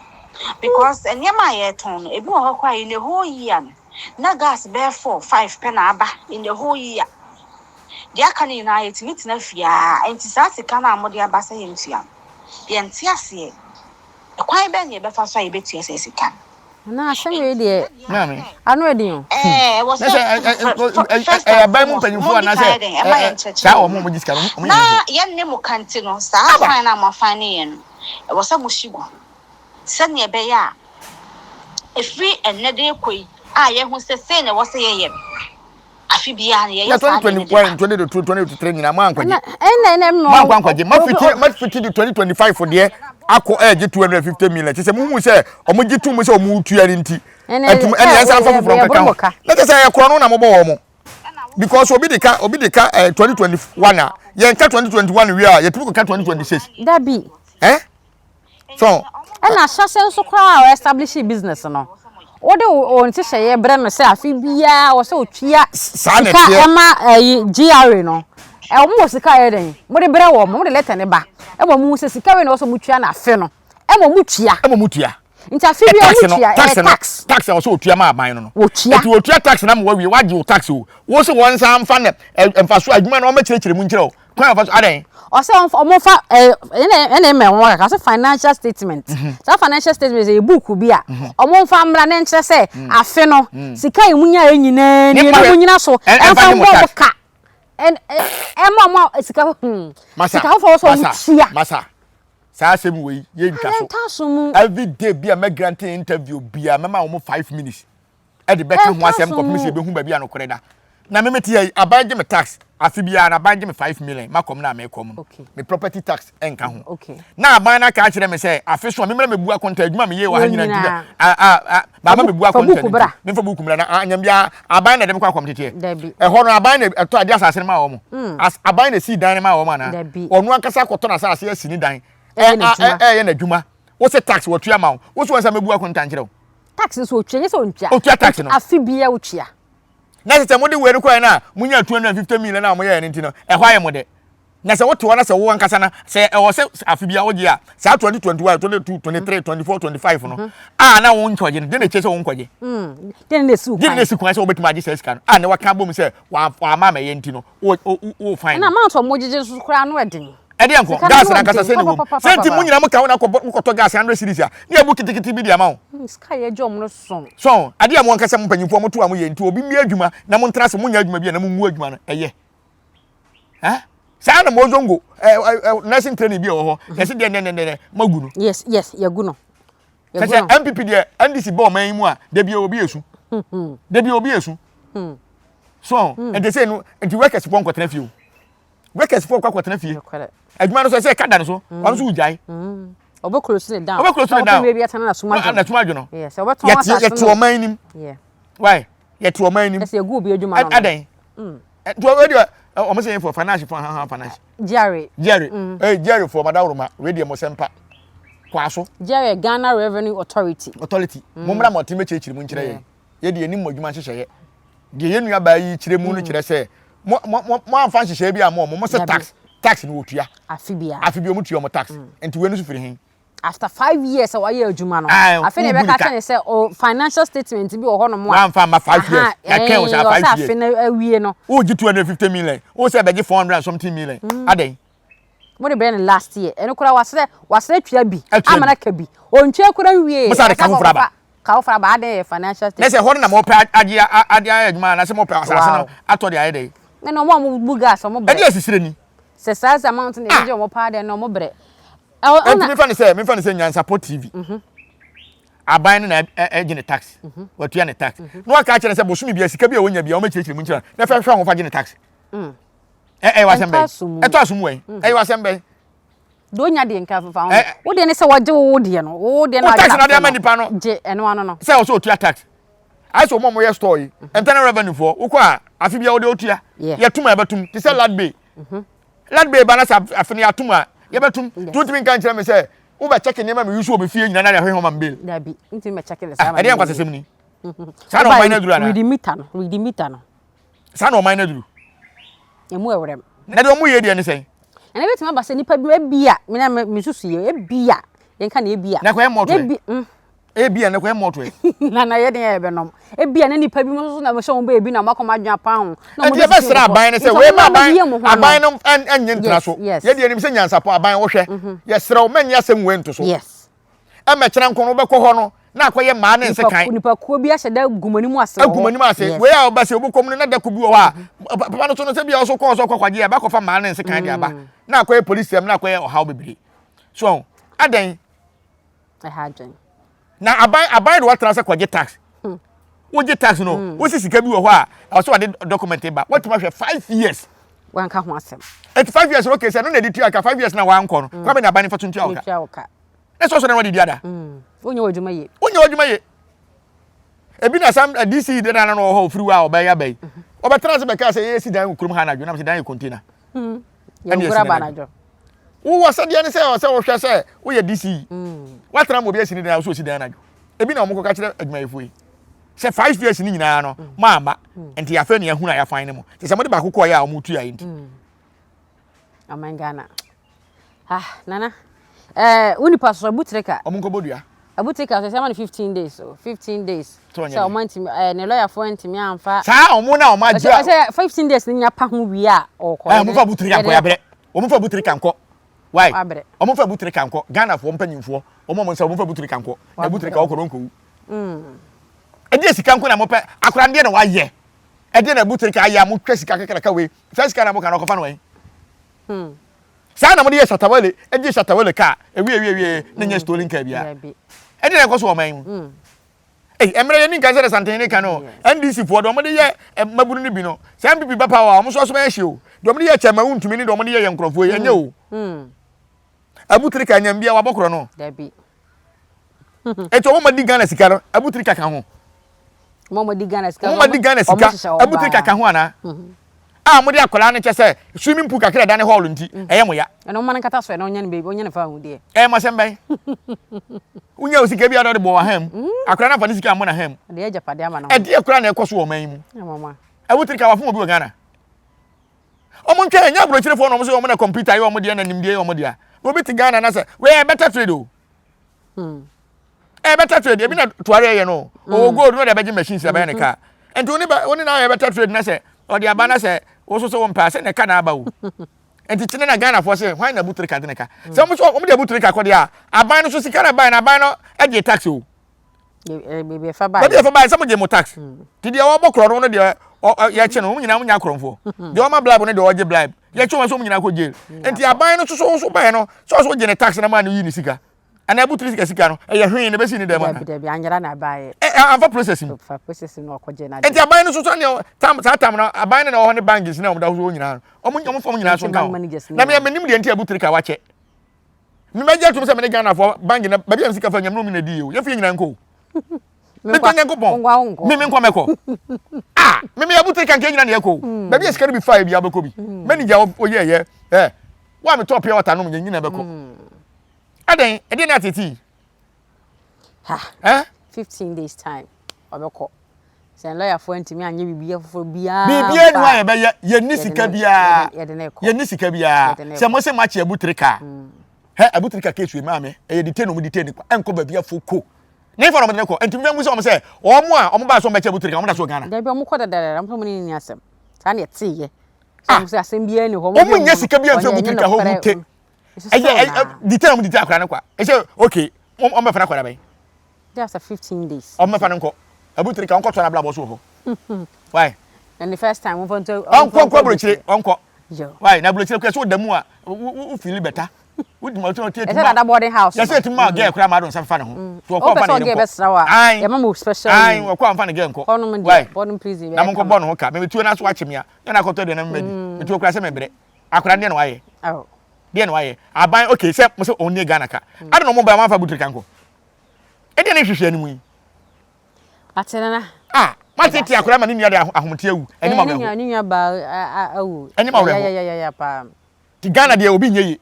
[SPEAKER 5] because nneɛma a yɛretɔn no ebi wɔ hɔ koraa in the whole year no na gas bɛyɛ four five pɛ na aba in the whole year. Deɛ aka no nyinaa yɛtumi tena fie a nti saa sika no a mode aba sɛ yɛntua no yɛnte aseɛ. Ɛkwan bɛn na yɛbɛfa so a yɛbɛtua saa sika no?
[SPEAKER 4] Na asɛm wei deɛ ano ɛden o.
[SPEAKER 5] Ɛɛ wɔ sɛ
[SPEAKER 1] first and foremost
[SPEAKER 5] mo di kan yɛ den ɛma yɛn nkyerɛkyerɛ mu na yɛn ne mo ka nti no saa fine na mo afan ne yɛn no ɛwɔ sɛ mo si gu sɛnea ɛbɛyɛ a efiri ɛnnɛ de kɔ yi a yɛho sɛ sei na ɛwɔ sɛ yɛyɛ no. Afe biara no yɛyɛ saa adeɛ no de ba.
[SPEAKER 1] 2021, 2022, 2023 nyinaa mo ankɔgye.
[SPEAKER 4] Ɛna ɛna
[SPEAKER 1] mo ankɔ ankɔgye. Mo fiti mo fiti de 2025 deɛ akɔ ɛgye 250 million. Kyesɛ mo hu sɛ ɔmo gye tum sɛ ɔmo tua ne nti. Ɛtum ɛna yɛn nsa nfa foforɔ nkeka ho. Na kyesɛ ɛyɛ korɔ no na mo bɔ wɔn. Because obi de ka obi de ka ɛɛ 2021 a yɛn ka 2021 wie a yɛtumi kɔ ka 2026.
[SPEAKER 4] Dabi.
[SPEAKER 1] Eh? So.
[SPEAKER 4] Ɛna ahyɛse nso koraa a establish business no, wode wo nhyehyɛeɛ brɛ no sɛ afe biara wɔ sɛ otua sika ɛma ɛyi GRA no. Wɔn wɔ sika yɛ dɛn? Mode brɛ wɔn, mode letter ne ba. Ɛma wɔn hu sɛ sika wei na wɔ sɛ wɔn tua no afe no. Ɛma wɔn tua.
[SPEAKER 1] Ɛma wɔn tua.
[SPEAKER 4] Nti afe biara wɔn tua ɛyɛ tax.
[SPEAKER 1] Tax a wɔsɛ otua ma aban no no.
[SPEAKER 4] Wɔtua.
[SPEAKER 1] Nti wɔtua tax na ma wɔawie wagye wo tax o. Wo sɛ wɔn nsa nfa na mfaso adwuma na wɔn bɛkyerɛkyerɛ mu nkyerɛ o. Kwan a wɔfa so adɛn?
[SPEAKER 4] Ɔsɛ wɔn wɔn fa ɛɛ ɛna ɛna ɛmɛ wɔn kaka ɔsɛ financial statement. Mhm. Saa financial statement yɛ book bi a mhm. wɔn nfa mmra ne nkyerɛ sɛ mhm. afe no sika yi mu nya yɛ nyinaa nie na mu nyina so ɛnfa mbɔ wɔn ka ɛn ɛma wɔn sika hmm sika foforɔ sɛ wɔn tua.
[SPEAKER 1] Masa saa asɛm wei yɛ ntwa so every day bi a mɛ grant interview bi a mɛma wɔn 5 minutes ɛde bɛka ho asɛm kɔpem sɛ yɛbɛhu baabi a nokorɛ da. Na me mete yi aban gye me tax afe biara na aban gye me 5 million makɔm na mekɔm no me property tax ɛnka ho na aban no aka akyerɛ me sɛ afe so a memmrɛ mɛbu akonta adwuma meyɛ wɔ ha nyina nti baama mɛbu akonta no nti memfa buku mmra na anyam biara aban na ɛde me kɔ akɔm teteɛ ɛhɔ no aban na ɛtɔ ade asase no ma wɔ mo mm. aban na ɛsii dan no ma wɔ mo anaa ɔno ankasa akɔtɔ no asase asi ne dan ɛyɛ n'adwuma wo sɛ tax wɔtua ma wo wo so wɔn sɛ mɛbu akonta nkyerɛ wo
[SPEAKER 4] Tax nso otua, nyɛ sɛ ontua.
[SPEAKER 1] Otua tax no.
[SPEAKER 4] Afe biara otua.
[SPEAKER 1] Na sɛ sɛ mode wei no kɔɛ no a monya 250 million a moyɛɛ no nti no ɛhɔ ayɛ mo dɛ. Na sɛ wote hɔ na sɛ wo ankasa na sɛ ɛwɔ sɛ afe biara wogye a saa 2021, 22, 23, 24, 25 no mhm. a na wo nkɔgye no deɛ na ɛkyerɛ sɛ wo nkɔgye.
[SPEAKER 4] Mm. Deɛ na ɛsi
[SPEAKER 1] kwan. Deɛ na ɛsi kwan sɛ wobɛtumi agye saa sika no a na waka abom sɛ wama amɛyɛ nti no wo wo wo fine.
[SPEAKER 4] Ɛna amount a wɔgyegye nso koraa no ɛden.
[SPEAKER 1] Ɛdeɛ nko gas na ankasa sɛ ne wom sɛ nti mo nyina mo ka wo na kɔtɔ gas 100 series a ne ɛbu kitikiti bi de ama wo.
[SPEAKER 4] Hmm, sika yɛ gye ɔmo no sɔn.
[SPEAKER 1] Sɔn adeɛ a mo ankasa mo mpanyinfoɔ mo to a mo yɛ nti obi mmie adwuma na mo ntena ase mo nyɛ adwuma bi a na mo ngu adwuma no ɛyɛ. Eh? Saa na mo zongo ɛ ɛ nursing training bi a ɛwɔ hɔ yɛsi deɛ nɛ nɛ nɛ mo agu no.
[SPEAKER 4] Yes, yɛgu no.
[SPEAKER 1] Kyɛ sɛ NPP deɛ NDC bɔ ɔman yi mu a dabi obi esu. Dabi obi esu. So nti sɛ no nti workers fo nkɔtena fie o. Workers fo kɔ akɔtena fie. Adwuma no so sɛ ɛka da no so ɔno so wogyae.
[SPEAKER 4] Ɔbɛ close ne down.
[SPEAKER 1] Ɔbɛ close ne down.
[SPEAKER 4] Ɔbɛ bi atena na suma dwono.
[SPEAKER 1] Na suma dwono.
[SPEAKER 4] Yes, ɔbɛ tɔn asase no.
[SPEAKER 1] Yɛte ɔman nim.
[SPEAKER 4] Yeah.
[SPEAKER 1] Why? Yɛte ɔman nim.
[SPEAKER 4] Ɛsɛ egu obi adwuma no.
[SPEAKER 1] Adɛn? Nti ɔbɛ deɛ ɔmo sɛ yɛn fɔ finance fɔ ha ha finance.
[SPEAKER 4] GRA.
[SPEAKER 1] GRA. Ee GRA fɔ madawuruma wei deɛ mo sɛ mpa. Kwaso.
[SPEAKER 4] GRA Ghana Revenue Authority.
[SPEAKER 1] Authority. Mo mmra mo ɔte mɛkyerɛkyerɛ mu nkyerɛ yɛn. Yɛ deɛ yɛnim mo adwuma nhyehyɛeɛ. Deɛ yɛn nua baa yi kyerɛ mu no kyerɛ sɛ mo mo mo mo amfa nhyehyɛeɛ bi amma wɔn mo sɛ tax tax no wɔtua.
[SPEAKER 4] Afe biara.
[SPEAKER 1] Afe biara wɔn tua wɔn tax. Nti wei no nso firi he?
[SPEAKER 4] After 5 years a wayɛ adwuma no. Afei na yɛbɛka kyerɛ ne sɛ o financial statement bi wɔ hɔnom a.
[SPEAKER 1] Wamfa amma 5 years. Yɛatwɛn wo saa 5 years.
[SPEAKER 4] Ɔsɛ afe no awie no.
[SPEAKER 1] Wogye 250 million. Wo sɛ bɛgye 400 and something million. Adɛn?
[SPEAKER 4] Mo de bɛyɛ no last year. Ɛno koraa wasrɛ wasrɛ tua bi. Ama no aka bi. Ontua koraa nwie.
[SPEAKER 1] Mo sa de ka foforɔ aba.
[SPEAKER 4] Ka foforɔ aba adɛn yɛ financial
[SPEAKER 1] statement. Na sɛ ɛhɔ no na mopɛ agye ade ayɛ adwuma anaasɛ mopɛ asase no atɔ de ayɛ dɛn?
[SPEAKER 4] Ɛna wɔn a wɔbu gas wɔn brɛ.
[SPEAKER 1] Ɛde asisire ni.
[SPEAKER 4] Sɛ saa sɛ amount na ɛgye wɔn paa deɛ na wɔn brɛ.
[SPEAKER 1] Ɛnti mefa ne sɛ mefa ne sɛ Nyansapɔ TV. Aban no na ɛgye ne tax. Watua ne tax. Na waka akyerɛ no sɛ bosome bia sika bi a wɔnya bia wɔmɛkyerɛkyerɛ mu nkyerɛ na fɛ hwɛ ho fa gye ne tax. Ɛyɛ wasɛm bɛn? Ɛtɔ asom wɛn? Ɛyɛ wasɛm bɛn?
[SPEAKER 4] Deɛ onya deɛ nka fa ho. Wo deɛ ne sɛ wɔgye wo deɛ no. Wo deɛ
[SPEAKER 1] na tax na de ama nipa no.
[SPEAKER 4] Gye ɛno ano no.
[SPEAKER 1] Sɛ ɔsɛ otua tax. Ayɛ sɛ wɔn a wɔyɛ store yi. Internal revenue foɔ wokɔ a afe bia wɔde otua. Yɛtum a yɛbɛtum te sɛ Ladbay. Ladbay ba na sɛ afe no yɛatum a yɛbɛtum. Nti wontumi nka nkyerɛ me sɛ wobɛkyɛke nneɛma me use wɔ me fie nyinaa na de ahwehwɛ ma me bail.
[SPEAKER 4] Dabi, ntumi mɛkyɛke ne saa.
[SPEAKER 1] Ɛdeɛ nkwasasɛm ni. Saa na ɔman no aduru anaa?
[SPEAKER 4] Read meter no, read meter no.
[SPEAKER 1] Saa na ɔman no aduru.
[SPEAKER 4] Emu ɛwerɛm.
[SPEAKER 1] Na deɛ ɔmo yɛ deɛ ne sɛn?
[SPEAKER 4] Ɛna ebetumi aba sɛ nipa bi ebia me na me susu yɛ ebia yɛn ka na ebia.
[SPEAKER 1] Na kɔyɛ mɔto ɛ. Mm. Ebia na kɔyɛ mɔto
[SPEAKER 4] ɛ. Na na yɛ den yɛ bɛnɔm. Ebia na nipa bi mo nso na wɔhyɛ wɔn baabi na wɔn akɔm adwene apa ho.
[SPEAKER 1] Na wɔn de sisi wɔn aban no sɛ wei ma aban aban no ɛnyɛ ntina so. Yɛ deɛ nim sɛ nyansapɔ aban wɔhwɛ. Mhm. Yɛsrɛ wo mɛnyɛ asɛm wei nto so.
[SPEAKER 4] Yes.
[SPEAKER 1] Ɛmɛkyerɛ nko no wobɛkɔ hɔ no. Na akɔyɛ mmaa ne nsekan.
[SPEAKER 4] Nipakuo bi ahyɛ da gu m'anim ase wɔ hɔ.
[SPEAKER 1] Agu m'anim ase. Wei a ɔba sɛ obi kɔm no na dako bi wɔ hɔ a papa no so no sɛ bi a ɔso kɔɔ so ɔkɔ kwagye a ɛbɛkɔfa mmaa ne nsekan de aba. Na akɔyɛ polisi am na akɔyɛ ɔhaw bebree. So adɛn?
[SPEAKER 4] Ɛha adwen.
[SPEAKER 1] Na aban aban de watena sɛ kɔgye tax. Wogye tax no, wosi sika bi wɔ hɔ a ɛwɔ sɛ wɔde document ba. Watumi ahwɛ 5 years.
[SPEAKER 4] Wanka ho asɛm.
[SPEAKER 1] Eti 5 years okay sɛ no na ɛde tua ka 5 years na wankɔ no. Kwame na aban ne fa so ntua wo ka.
[SPEAKER 4] Ka.
[SPEAKER 1] Na sɛ ɔsɔ na wɔde di ada.
[SPEAKER 4] Wonyɛ w'adwuma yie.
[SPEAKER 1] Wonyɛ w'adwuma yie. Ebi na sam DC de na no wɔ hɔ ofiri hɔ a ɔbɛyɛ aba yi. Ɔbɛtena ase bɛka sɛ yɛsi dan wɔ kurom ha anadwo nam sɛ dan yɛ container.
[SPEAKER 4] Yɛ nkura ba anadwo.
[SPEAKER 1] Wowɔ sɛdeɛ ne sɛ ɔsɛ wohwɛ sɛ woyɛ DC. Woatena ma obi asi ne dan a wosɛ osi dan anadwo. Ebi na wɔn kɔka kyerɛ adwumayɛfoɔ yi. Sɛ 5 years ne nyinaa no mo amma nti afei ne yɛhunu a yɛafan ne mo. Te sɛ mode baako kɔɔyɛ a wɔn tu yɛ nti.
[SPEAKER 4] Ɔman Ghana. Ah, Nana. Eh, wo nipa so abutirika.
[SPEAKER 1] Ɔmo nkɔbɔ dua.
[SPEAKER 4] Abutirika so sɛ ɛma no 15 days o, 15 days. Sɛ ɔmo antumi eh, ne lawyer fo antumi amfa.
[SPEAKER 1] Saa ɔmo na ɔmo agye
[SPEAKER 4] a. Sɛ 15 days ne nya pa ho wie a ɔkɔ.
[SPEAKER 1] Eh, ɔmo fa abutirika nkɔ yabrɛ. Ɔmo fa abutirika nkɔ. Why? Ɔmo fa abutirika nkɔ. Ghana foɔ mpanyinfoɔ. Ɔmo ɔmo nsa ɔmo fa abutirika nkɔ. Na abutirika ɔkɔ no nkɔwu. Ɛdeɛ sika nko na mo pɛ. Akora deɛ na wayɛ. Ɛdeɛ na abutirika ayɛ a mo twa sika kakraka wei. Saa sika na mo ka no ɔkɔfa no wɛn? Saa na mode yɛ shatawale gye shatawale car ewie ewie ewie na nyɛ stolen car bia. Ɛde na ɛkɔ so wɔ ɔman mu. Ei ɛmmerɛ yɛ ni nka sɛ de santen ne ka no NDC foɔ deɛ wɔde yɛ mmabunu no bi no sɛ NPP ba power a wɔn nso aso bɛyɛ hye o. Deɛ wɔde yɛ kyɛma wontumi ne deɛ wɔde yɛ yɛ nkorɔfoɔ yi ɛnyɛ o. Abutirika nyam bia wabɔ korɔ no. Eti wɔn ma di Ghana sika no abutirika ka ho.
[SPEAKER 4] Wɔn ma di Ghana sika.
[SPEAKER 1] Wɔn ma di Ghana sika abutirika ka ho ana. A mo de akwadaa no kyɛ sɛ swimming pool kakra ɛda ne hall nti ɛyɛ mo ya.
[SPEAKER 4] Ɛna wɔn ma no nkata so ɛna ɔnyɛ no baby ɔnyɛ no fa ahudeɛ.
[SPEAKER 1] Ɛyɛ mo asɛm bɛn. Wonya wo sika bi a na ɔde bɔ wɔ ham. Akwadaa no afa ne sika ammɔ na ham.
[SPEAKER 4] Ɛde agyapadeɛ ama no.
[SPEAKER 1] Ɛdeɛ koraa na ɛkɔ so wɔ ɔman yi mu. Abutirika wafom obi wɔ Ghana. Wɔn ntwɛn ɛnyɛ aburokyerefoɔ na wɔn sɛ wɔn na computer yɛ wɔn deɛ na nimdeɛ yɛ wɔn deɛ. Na obi te Ghana na sɛ wei better trade o. Ɛyɛ better trade ebi na tuare yɛ no. Ɔwɔ gold na ɔde abɛgye machines abɛyɛ ne car. Nti wo ne ba wo ne na ayɛ better trade na sɛ ɔde aba na sɛ wo so sɛ wɔn pɛ asɛ na ɛka na aba o. Nti kyene na Ghana foɔ sɛ hwan na abutirika de ne ka. Sɛ wɔn so wɔn de abutirika kɔ deɛ a aban no so sika na ban na aban no ɛgye tax o.
[SPEAKER 4] Baabi ɛfa baeɛ.
[SPEAKER 1] Baabi ɛfa baeɛ sɛ mo gye mo tax. Ti deɛ wɔbɔ korɔ no no deɛ yɛkye no wɔn nyinaa wɔn nyɛ akorɔmfoɔ. Deɛ wɔma bribe no deɛ ɔgye bribe. Yɛkye wɔn sɛ wɔn nyinaa kɔ jail. Nti aban no soso so baeɛ no sɛ ɔso gye ne tax na maa no yi ne sika. Ana abutiri sika sika no ɛyɛ hwee na ebesi ne dɛm ana.
[SPEAKER 4] Dabi dabi anyera na abaeɛ.
[SPEAKER 1] Ɛ anfa process mu.
[SPEAKER 4] Fa process mu na ɔkɔgye na.
[SPEAKER 1] Nti aban no soso ne tam saa tam no aban no na ɔwɔ ne banks na wɔn da so nyinaa no wɔn wɔn fam nyinaa so nka ho. Na me menim deɛ nti abutiri ka wakyɛ. Mebɛgye atom sɛ mene Ghanafoɔ bank na baabi a me sika fa nyame no na di o. Yɛmfa yɛ nyinaa nkɔ o. Metɔ Nyankopɔn. Me me nkɔ mɛkɔ. Ah, me me abutiri kankan nyina na yɛkɔ o. Baabi a sika no bi fa bi abɛkɔ bi. Manager oyɛ yɛ. Eh. Wo a metɔ pure water nom yɛn nyina bɛkɔ. Adɛn, ɛdeɛ ne atete yi?
[SPEAKER 4] Ha.
[SPEAKER 1] Eh?
[SPEAKER 4] 15 days time ɔbɛkɔ. Sɛ lɔyafoɔ ntumi anyɛ biribi foforɔ biara.
[SPEAKER 1] Biribiara nu a yɛbɛyɛ yɛnni sika biara. Yɛnni sika biara. Sɛ mo sɛ mo akye abutiri kaa. Hɛ abutiri ka case wei maame ɛyɛ detain wɔn detain ne kwa ɛnkɔ baabi afo ko. Ne nfa na wɔn de ne kɔ nti mmea mu sɛ wɔn sɛ wɔn a wɔn ba so wɔn bɛkyɛ abutiri ka wɔn da so wɔ Ghana.
[SPEAKER 4] Dabi wɔn kɔ dadadada wɔn sɛ wɔn ne ni asɛm saa na ɛte yɛ. Sɛ wɔn sɛ asɛm biara ni hɔ.
[SPEAKER 1] Wɔn nyɛ sika biara nfiri abutiri ka hɔ hu te. Ɛyɛ detain wɔn detain akora ne kwa ɛsɛ okay wɔn bɛfa no akɔda bɛn.
[SPEAKER 4] Just after 15 days.
[SPEAKER 1] Ɔmo mɛfa no nkɔ. Abu Trika ɔnkɔ toa n'abrabɔ so wɔ hɔ. Why?
[SPEAKER 4] And the first time wɔn nto.
[SPEAKER 1] Ɔnkɔ nkɔ aburokyire ɔnkɔ. Why? Na aburokyire kura so da mu a wo feel better. Wo dum ɔtɔ ɔtɔ
[SPEAKER 4] etu ma. Ɛsɛ dada boarding house.
[SPEAKER 1] Yɛsɛ etu ma girl kura ma adon nsa fa ne ho. So ɔkɔ ɔfa ne yere nkɔ.
[SPEAKER 4] Ayi. Yɛ ma mo special.
[SPEAKER 1] Ayi ɔkɔ ɔfa ne girl nkɔ.
[SPEAKER 4] Hɔnom deɛ boarding prison.
[SPEAKER 1] Na mo nkɔ bɔ ne ho ka. Mɛ metuo na so akye me a. Yɛn akɔtɔ deɛ na mɛ di. Metuo kura sɛ mɛ brɛ. Akora deɛ na wayɛ. Deɛ na wayɛ. Aban okay sɛ mo sɛ ɔnni Ghana ka. Adi na ɔmo ba wɔn afa Abu Trika nkɔ. Ɛdeɛ ne nhwehwɛ anim yi.
[SPEAKER 4] Ate nana.
[SPEAKER 1] Ah, mate te akora ma ne nua de ahomte awu. Ɛne ma
[SPEAKER 4] werɛho. Ne nua ba awu.
[SPEAKER 1] Ɛne ma werɛho.
[SPEAKER 4] Ya ya ya paa.
[SPEAKER 1] Ti Ghana deɛ obi nyɛ yie.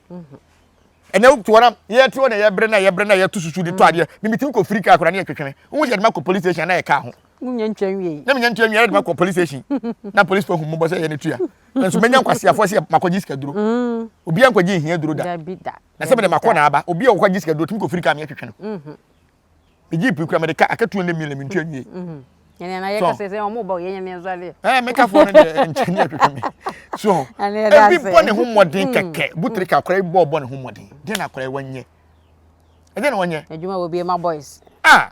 [SPEAKER 1] Ɛnɛ wotu hɔ na yɛte hɔ na yɛbrɛ na yɛbrɛ na yɛto susu de tɔ adeɛ. Mimi tumi kɔ free car koraa ne yɛtwetwe me. Wohu sɛ yɛde ma kɔ police station na yɛ car ho.
[SPEAKER 4] Wonya ntwa nwie.
[SPEAKER 1] Na menya ntwa nwie yɛde ma kɔ police station. Na police fo hu mmɔbɔ sɛ yɛ ne tua. Nso menya nkwaseafoɔ sɛ makɔgye sika duro. Obiara nkɔgye nhia duro da. Na sɛ mede makɔ na aba obi a ɔkɔgye sika duro tumi kɔ firi kaa me atwetwe no mhm. me jeep kura mede ka aka 200 million mentua nwie mhm.
[SPEAKER 4] Eh,
[SPEAKER 1] mekafoɔ no deɛ nkyɛ ne atwetwe me so ebi bɔ ne ho mmɔden mm. kɛkɛ butiri ka akora yi bɔ bɔ ne ho mmɔden deɛ na akora yi wɔnyɛ ɛdeɛ na wɔnyɛ
[SPEAKER 4] adwuma wɔ bi ma boys
[SPEAKER 1] ah.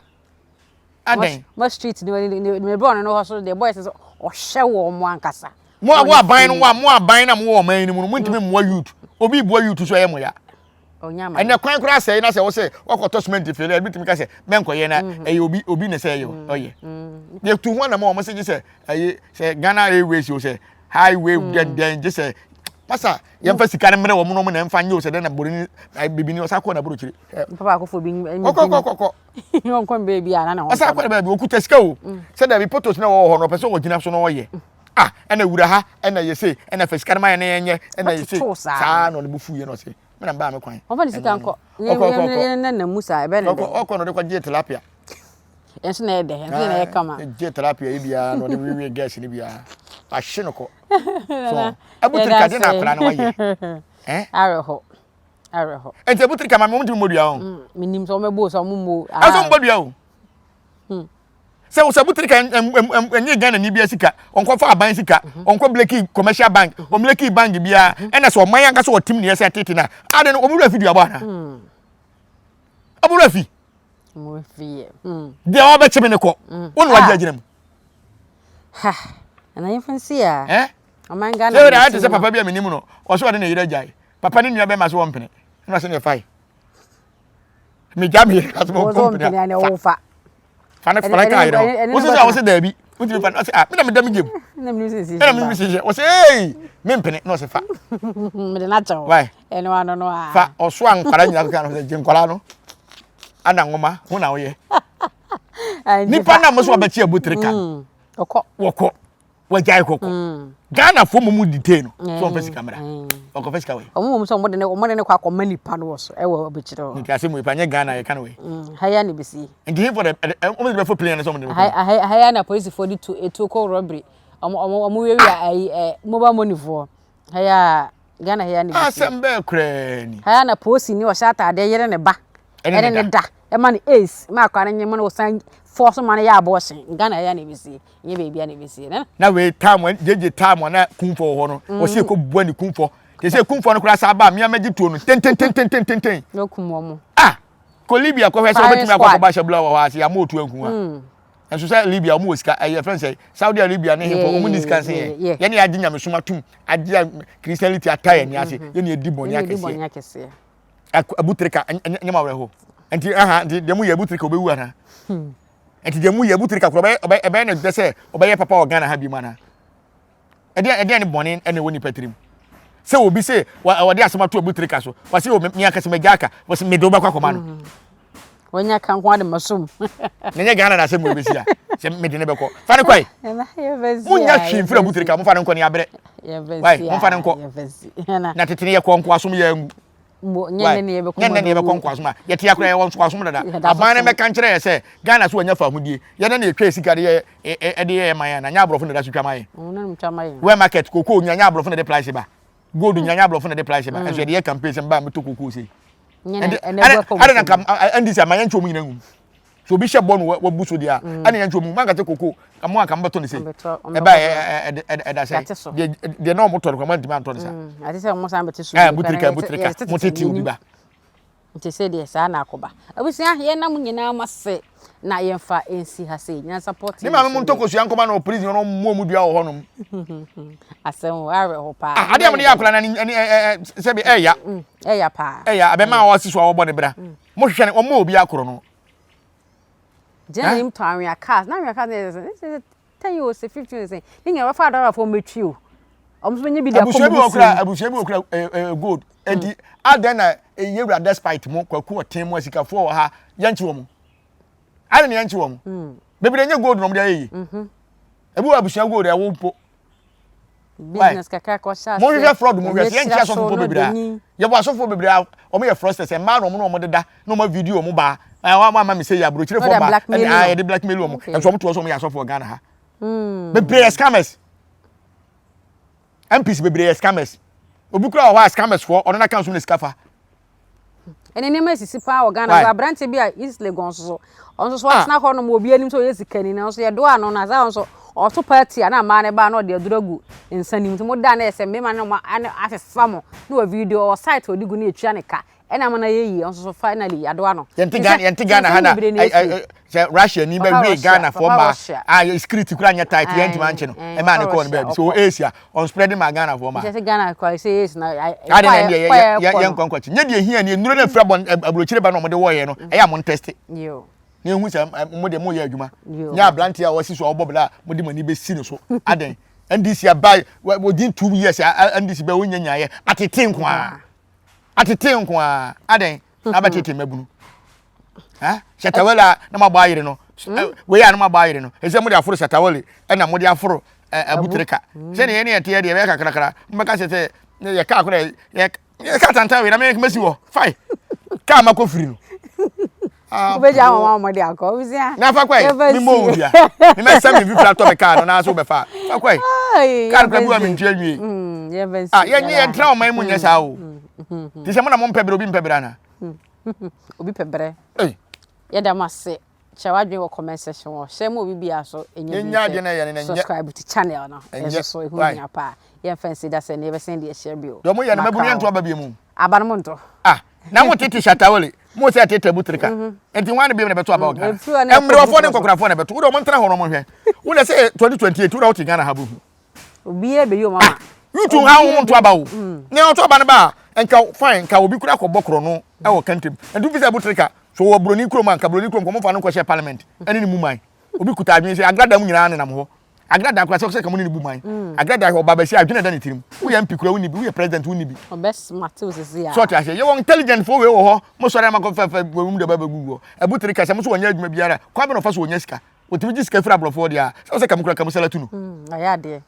[SPEAKER 1] Adɛn?
[SPEAKER 4] Mo street ni ne ne ne bɔ no hɔ so deɛ boys sɛ ɔhyɛ wɔn mo ankasa.
[SPEAKER 1] Mo a mo aban no mo a mo aban na mo wɔ ɔman yi mu no mo ntumi mmoa youth. Obi boa youth so ɛyɛ mo ya. Ɛnɛ kwan koraa sɛe na sɛ wo sɛ wakɔtɔ cement fele ɛbi tumi ka sɛ mɛnkɔyɛ na mhm. ɛyɛ obi obi na sɛ ɛyɛ mhm. ɔyɛ. Mhm. Yɛtu ho anam a wɔn sɛ gye sɛ ɛyɛ sɛ Ghana Airways o sɛ highway dɛndɛn gye sɛ masa yɛmfa sika no mmerɛ wɔn na wɔn na ɛmfa nyɛ o sɛ dɛn na buroni bibi ni ɔsa kɔ na burokyiri.
[SPEAKER 4] Nipa baako fo bi
[SPEAKER 1] kɔkɔkɔkɔ.
[SPEAKER 4] Ɔnkɔ baabi a na ne ho.
[SPEAKER 1] Ɔsa kɔ na baabi okuta sika o sɛ dɛbi potos na wɔwɔ hɔ no ɔpɛ sɛ ɔgyina so na ɔyɛ. Ah ɛna wura ha ɛna yɛ sei ɛna fɛ sika no ma yɛ na yɛnyɛ ɛna yɛ sei saa na ɔde bo fu yɛ na ɔse me na mbaa me kwan.
[SPEAKER 4] Ɔfa ne sika nkɔ ne ne na mu saa ɛbɛ ne dɛ.
[SPEAKER 1] Ɔkɔ na ɔde kɔ gye tilapia.
[SPEAKER 4] Ɛnso na ɛyɛ dɛ ɛnso na ɛyɛ kama.
[SPEAKER 1] Gye tilapia yi biara na ɔde wiwie gas ne biara ahye no kɔ. So abutiri kade na akwadaa no wayɛ.
[SPEAKER 4] Eh? Awerɛhɔ awerɛhɔ.
[SPEAKER 1] Nti abutiri kama mi wɔn ti mi mmɔ dua o.
[SPEAKER 4] Menim sɛ wɔn bɛ bo sɛ wɔn mmɔ.
[SPEAKER 1] Ɛsɛ wɔn bɔ dua o. Sɛ wo sɛ butiri ka ɛnyɛ Ghana ni bia sika ɔnkɔfa aban sika ɔnkɔ bleki commercial bank ɔmleki bank biara ɛna sɛ ɔman ankasa ɔtim ne yɛ sɛ tete na ade no ɔmo wura fi duabɔ ana ɔmo wura fi deɛ ɔbɛkye me ne kɔ wo na wagye agyina mu
[SPEAKER 4] ha ɛna yɛmfa nsi a ɔman Ghana
[SPEAKER 1] sɛ ayɛ te sɛ papa bi a menim no ɔsɛ ɔde ne yere agyae papa ne nua bɛma so wɔmpene ɛna ɔsɛ ne ɛfae megya me yere asɛ wɔmpene fa fa ne fa ne kaa yere hɔ wosi sɛ ɔsi daabi wotumi fa no ɔsi ah mi na mi da mi gyem ɛna mi mi sisi ɔsi ee mi mpene na ɔsi fa
[SPEAKER 4] mede na kyɛw
[SPEAKER 1] wai
[SPEAKER 4] ɛno ano no a
[SPEAKER 1] fa ɔso a nkwadaa nyinaa keka no sɛ gye nkwadaa no ana nwoma ho na woyɛ nipa na mo so ɔbɛkye abotire ka
[SPEAKER 4] ɔkɔ
[SPEAKER 1] wɔkɔ wagyae kɔkɔ mm. ghana fo mu mu detain no so ɔmfa sika mmra mm. ɔkɔfa sika wei
[SPEAKER 4] ɔmo mu sɛ ɔmo de ne ɔmo de ne kɔ akɔma nipa no wɔ so ɛwɔ abukyerɛ hɔ
[SPEAKER 1] nti asɛm wei pa nyɛ ghana yɛka no wei
[SPEAKER 4] mm, ha ya na ebesi
[SPEAKER 1] nti hemfo de ɔmo de bɛfo plane no sɛ ɔmo de
[SPEAKER 4] ha ya na polisifoɔ de tu etuo kɔ robbery ɔmo ɔmo ɔmo wiawia ayi ɛ mobile money foɔ ha ya ghana ha ya na ebesi
[SPEAKER 1] asɛm bɛɛ koraa ni
[SPEAKER 4] ha ya na polisi ni ɔhyɛ ataadeɛ yere ne ba ɛne ne da ɛma no aids ma akora no nyem no ɔsan fɔ so ma no yɛ abortion ghana ha ya na ebesi nyɛ baabi a na ɛbɛsie na
[SPEAKER 1] na wei time gyegye time na kumfɔ wɔ hɔ no mm. wɔsi ekɔ bua ne kumfɔ te sɛ kumfɔ no koraa saa ba mmea mɛgye tuo no tentententententen
[SPEAKER 4] na okum wɔn
[SPEAKER 1] ah kɔ libya kɔhwɛ sɛ wɔbɛtumi akɔ akɔba ahyɛ bula wɔ hɔ ase ama otu anku a mm. nso sɛ libya wɔn wɔ sika ɛyɛ fɛn sɛ saudi arabia ne hemfo wɔn ni sika nsen yɛn yɛn agye nyamesom atum agye christianity ata yɛn ni ase mm-hmm. yɛn ni edi bɔnne akɛseɛ abutirika nyɛ ma awerɛho nti aha nti deɛ mo yɛ abutirika obewu ana. Hmm. Nti deɛ mu yɛ abutirika koro ɔbɛyɛ ɔbɛ ɛbɛyɛ ne dɛ sɛ ɔbɛyɛ papa wɔ Ghana ha bi mu anaa? Ɛdeɛ ɛdeɛ ne bɔne ɛna ɛwɔ nipa tirim. Sɛ obi se wɔde asɛm ato abutirika so wɔse o me ankasa magya aka wɔse mede wobɛkɔ akɔma no.
[SPEAKER 4] Mm. Wɔnya ka nko ade masom.
[SPEAKER 1] Na nyɛ Ghana na asɛm mu ebesi a sɛ mede ne bɛkɔ. Fa ne kɔe. Munya hwee mfiri abutirika momfa ne nkɔ ne abrɛ. Wai momfa ne nkɔ. Na tete ne yɛkɔ nkoasom yɛ angu.
[SPEAKER 4] Nyɛ nnɛ
[SPEAKER 1] na yɛbɛkɔ nkoasom a yɛte akora yɛwɔ nkoasom dada. Aban no mmɛka nkyerɛ yɛ sɛ Ghana so wɔnya fahodie. Yɛn na yɛtwa sika de yɛ ɛde yɛ man ana nyɛ aborɔfo na ɛda so twa ma yɛn. Wɛ market koko nya nyɛ aborɔfo na ɛde price ba. Gold nya nyɛ aborɔfo na ɛde price ba. Ɛnso yɛde yɛ campaign sɛ mbaa mɛtɔ koko sei. Ɛde ɛde na nka NDC ama yɛnkyɛ wɔn nyinaa ngum. So obi hyɛ bɔ no wabu so deɛ a mm. ɛna yɛn nkyɛn mu manka sɛ koko mo anka mobɛtɔ ne sei ɛba ɛda sɛ deɛ deɛ na wɔn tɔ no kora mo antumi antɔ ne sa
[SPEAKER 4] mm, ate sɛ wɔn san bɛte so
[SPEAKER 1] ɛɛ butirika butirika mo tete obi ba
[SPEAKER 4] nti sɛ deɛ saa na akɔba abusua yɛn nam nyinaa mo ase na yɛmfa nsi ha sei nyansapɔ
[SPEAKER 1] ne maame mo ntɔ kosua nkɔma no prison no mo mu dua wɔ hɔnom
[SPEAKER 4] asɛm wɔ awerɛho paa
[SPEAKER 1] ah, adeɛ a mo de yɛ akwadaa na ne ɛɛ sɛbi ɛɛya
[SPEAKER 4] mm, ɛɛya paa
[SPEAKER 1] ɛɛya abɛma a ɔsi so a wɔbɔ ne bra mo hwehwɛ ne wɔn mo obi akoro no
[SPEAKER 4] Gyina n'anim tɔn anwea cars na anwea cars na yɛ sɛ 10 o sɛ 15 o sɛ ne nyinaa wɔfa adɔrɔfoɔ mɛtwi o wɔn nso bɛnya bi de akɔ
[SPEAKER 1] abusua bi wɔ kura abusua bi wɔ kura ɛɛ ɛɛ gold eti adan na yɛwura despite mo kwaku ɔten mo asikafoɔ wɔ ha yɛnkye wɔn adan na yɛnkye wɔn hmm. bebree nye gold na wɔn de ayɛ yi mhm. ebi wɔ abusua gold ɛwo mpo
[SPEAKER 4] business kakra kɔ hyɛ ase.
[SPEAKER 1] Monhwehwɛ fraud mu nhwɛ sɛ yɛnkyerɛ asɔfo bebree a yɛwɔ asɔfo bebree a wɔn yɛ fraudsters mmaa na wɔn na wɔn deda na wɔn video wɔn baa wɔn ama mi sɛ yɛ aburokyerefoɔ baa ɛna a yɛde blackmail wɔn nso wɔn to wɔn sɛ wɔn yɛ asɔfo wɔ Ghana ha hmm. bebree yɛ scammers MPs bebree yɛ scammers obi kura wɔ hɔ a scammers foɔ ɔno n'aka nso na sika fa.
[SPEAKER 4] Ɛnɛ nneɛma asisi paa wɔ Ghana. Wɔ aberante bi a East Legon nso so, ɔno nso so ah. ɔtena hɔ nom obi anim sɛ ɔyɛ sikani na nso yɛdo ano na saa nso ɔto party a na mmaa no ba na ɔde aduro agu nsa nim nti mo da na ɛsɛ mmarima no mo afefa mo na wɔ video ɔwɔ site ɔde gu na yɛtua ne ka ɛna ama no ayɛ yie ɔnso so finally yɛado ano.
[SPEAKER 1] Yɛnte Ghana yɛnte Ghana ha na Sɛ Russia ni
[SPEAKER 4] Papa
[SPEAKER 1] bɛ wee
[SPEAKER 4] Russia,
[SPEAKER 1] Ghana foɔ
[SPEAKER 4] Papa
[SPEAKER 1] mmaa
[SPEAKER 4] Russia.
[SPEAKER 1] a yɛ security kura nyɛ tight yɛn ntoma nkye no
[SPEAKER 4] Ae,
[SPEAKER 1] ɛmaa ne
[SPEAKER 4] Papa
[SPEAKER 1] kɔɔ no
[SPEAKER 4] Russia,
[SPEAKER 1] baabi so
[SPEAKER 4] ɔkɔ.
[SPEAKER 1] Asia ɔn spread ma Ghana foɔ mmaa.
[SPEAKER 4] Nkyɛ sɛ Ghana kɔ sɛ yes na
[SPEAKER 1] Ade na
[SPEAKER 4] kɔ
[SPEAKER 1] ɛndeɛ
[SPEAKER 4] a
[SPEAKER 1] yɛ
[SPEAKER 4] yɛkɔ
[SPEAKER 1] yɛ
[SPEAKER 4] no.
[SPEAKER 1] nkɔ nkɔkye nyɛ deɛ hia nie nnuro no afiri abɔn aburokyire ba na wɔde wɔɔyɛ no ɛyɛ a mo ntɛste
[SPEAKER 4] Yo.
[SPEAKER 1] na ehu sɛ mo deɛ mo yɛ adwuma
[SPEAKER 4] Yo.
[SPEAKER 1] nyɛ aberanteɛ a wɔsi so a wɔbɔ bla a mo de mo ani bɛsi ne so adɛn NDC aba within 2 years a NDC bɛ wɔnyɛ nyaayɛ atete nko ara atete nko ara adɛn na abɛtete mmabunu ha shatawale a na mabɔ ayere no wei a na mabɔ ayere no ɛsɛ mode aforo shatawale ɛna mode aforo abutirika sɛdeɛ yɛne yɛteɛ deɛ ɛbɛyɛ kakrakra mobɛka sɛ sɛ yɛ kaa korɔ yɛ yɛ kaa tantan wei na mɛsi wɔ fae kaa makɔ firi no
[SPEAKER 4] wobɛgya ama ma wɔde akɔ wobɛsia
[SPEAKER 1] na fa kɔe memmɔ wo dua memɛsɛ me mfifiri atɔ me kaa no na so wobɛfa fa kɔe kaa no kora bi wa mentua nwie ah yɛnyɛ yɛntena ɔman mu nyɛ saa o nti sɛ mo na mompɛ berɛ obi mpɛ berɛ anaa
[SPEAKER 4] obi pɛ berɛ yɛda mo ase kyerɛ w'adwene wɔ comment section hɔ hyɛ ma obi biara so ɛnyɛ bi sɛ subscribe to channel no ɛnso so ɛho hia paa yɛmfa nsi da sɛ ne yɛbɛsɛn de ahyia bio.
[SPEAKER 1] Deɛ ɔmo yɛ no mabunu yɛnto aba bio mu.
[SPEAKER 4] Aba no mo ntɔ.
[SPEAKER 1] Ah na mo tete shatawale mo sɛ tete abutirika mhm. nti wɔn bi na bɛto aba wɔ Ghana mmerewafoɔ ne nkɔkorafoɔ na bɛto wode ɔmo ntena hɔ na ɔmo hwɛ wode sɛ 2028 wode wote Ghana ha bɛhu
[SPEAKER 4] obiara bɛyi ɔmo ama
[SPEAKER 1] yutu ha wɔn nto aba o mm. ne ɔto aba no ba a nka fine nka obi kura kɔbɔ korɔ no ɛwɔ kɛntɛm nti fi sɛ abutirika so wɔ buroni kurom a nka buroni kurom kɔmɔ fa no nkɔhyɛ parliament ɛne ne mu man obi kuta adwene sɛ agrada mu nyinaa nenam hɔ Agrada koraa sɛ sɛ ka mo ne ne bu man. Mm. Agrada ɔba bɛsi adwene da ne tirim. Woyɛ MP koraa wonni bi, woyɛ president wonni bi.
[SPEAKER 4] Ɔbɛ smart wo sisi a.
[SPEAKER 1] So ɔte aseɛ. Yɛwɔ intelligent fo wei wɔ hɔ. Mo sɔre ama kɔ fɛfɛ wɔ mu de ba bɛgu wɔ. Ɛbu tiri kasa mo so wɔnyɛ adwuma biara. Kwan bɛ na ɔfa so wɔnya sika. Wɔtumi gye sika firi aborɔfoɔ deɛ a. Sɛ sɛ ka mo kura ka mo salatu no.
[SPEAKER 4] Mm, ɔyɛ adeɛ.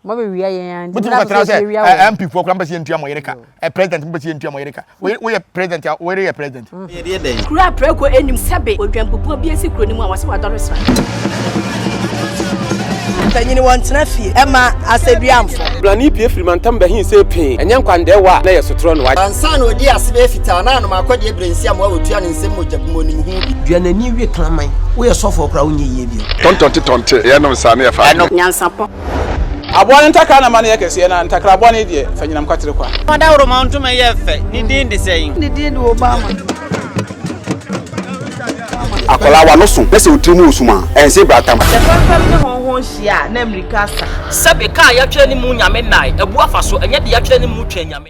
[SPEAKER 4] Mo bɛ wia yɛn a.
[SPEAKER 1] Motumi kɔtena sɛ MP foɔ koraa mpɛ sɛ yɛntua mo yere ka. President mpɛ sɛ yɛntua mo yere ka. Woyɛ president a wo yere yɛ president.
[SPEAKER 7] Kuro a prako nnim sɛbe odwanbubuo bi asi kuro no mu a wɔse wadɔre sra.
[SPEAKER 6] Panyin wɔntena fie ɛma asɛdua mfɔ.
[SPEAKER 8] Blani pue firi mantam bɛhee see pee, ɛnyɛ nkwandɛɛwa a na ɛyɛ sotorɔ no wagye.
[SPEAKER 9] Ansa na odii ase bɛyɛ fitaa na anom akɔdeɛ berɛ nsi amoa wɔtua ne nsam mogya gu mu onim ho bi.
[SPEAKER 10] Dua n'ani we kraman. Woyɛ sɔfoɔ koraa wonyɛ yie bio.
[SPEAKER 11] Tɔntɔnte tɔnte yɛnom saa ne yɛfa adwene.
[SPEAKER 7] Nyansapɔ.
[SPEAKER 8] Aboa no ntakra na ma no yɛ kɛseɛ, na ntakra bɔne deɛ, fa nyinam kwatere kwa.
[SPEAKER 12] Ɔdawuroma ntoma yɛ fɛ, ne din de sɛn?
[SPEAKER 6] Ne din de Obama.
[SPEAKER 13] Akwadaa w'ano so na sɛ wo tiri mu wɔ sum a, ɛnse bratam.
[SPEAKER 14] Sɛ fɛmfɛm ne hɔnhɔn hyia a, na mmirika asa.
[SPEAKER 12] Sɛbe, kaa yɛatwerɛ ne mu Nyame nnae, abu afa so, ɛnyɛ deɛ yɛatwerɛ ne mu Twɛn Nyame.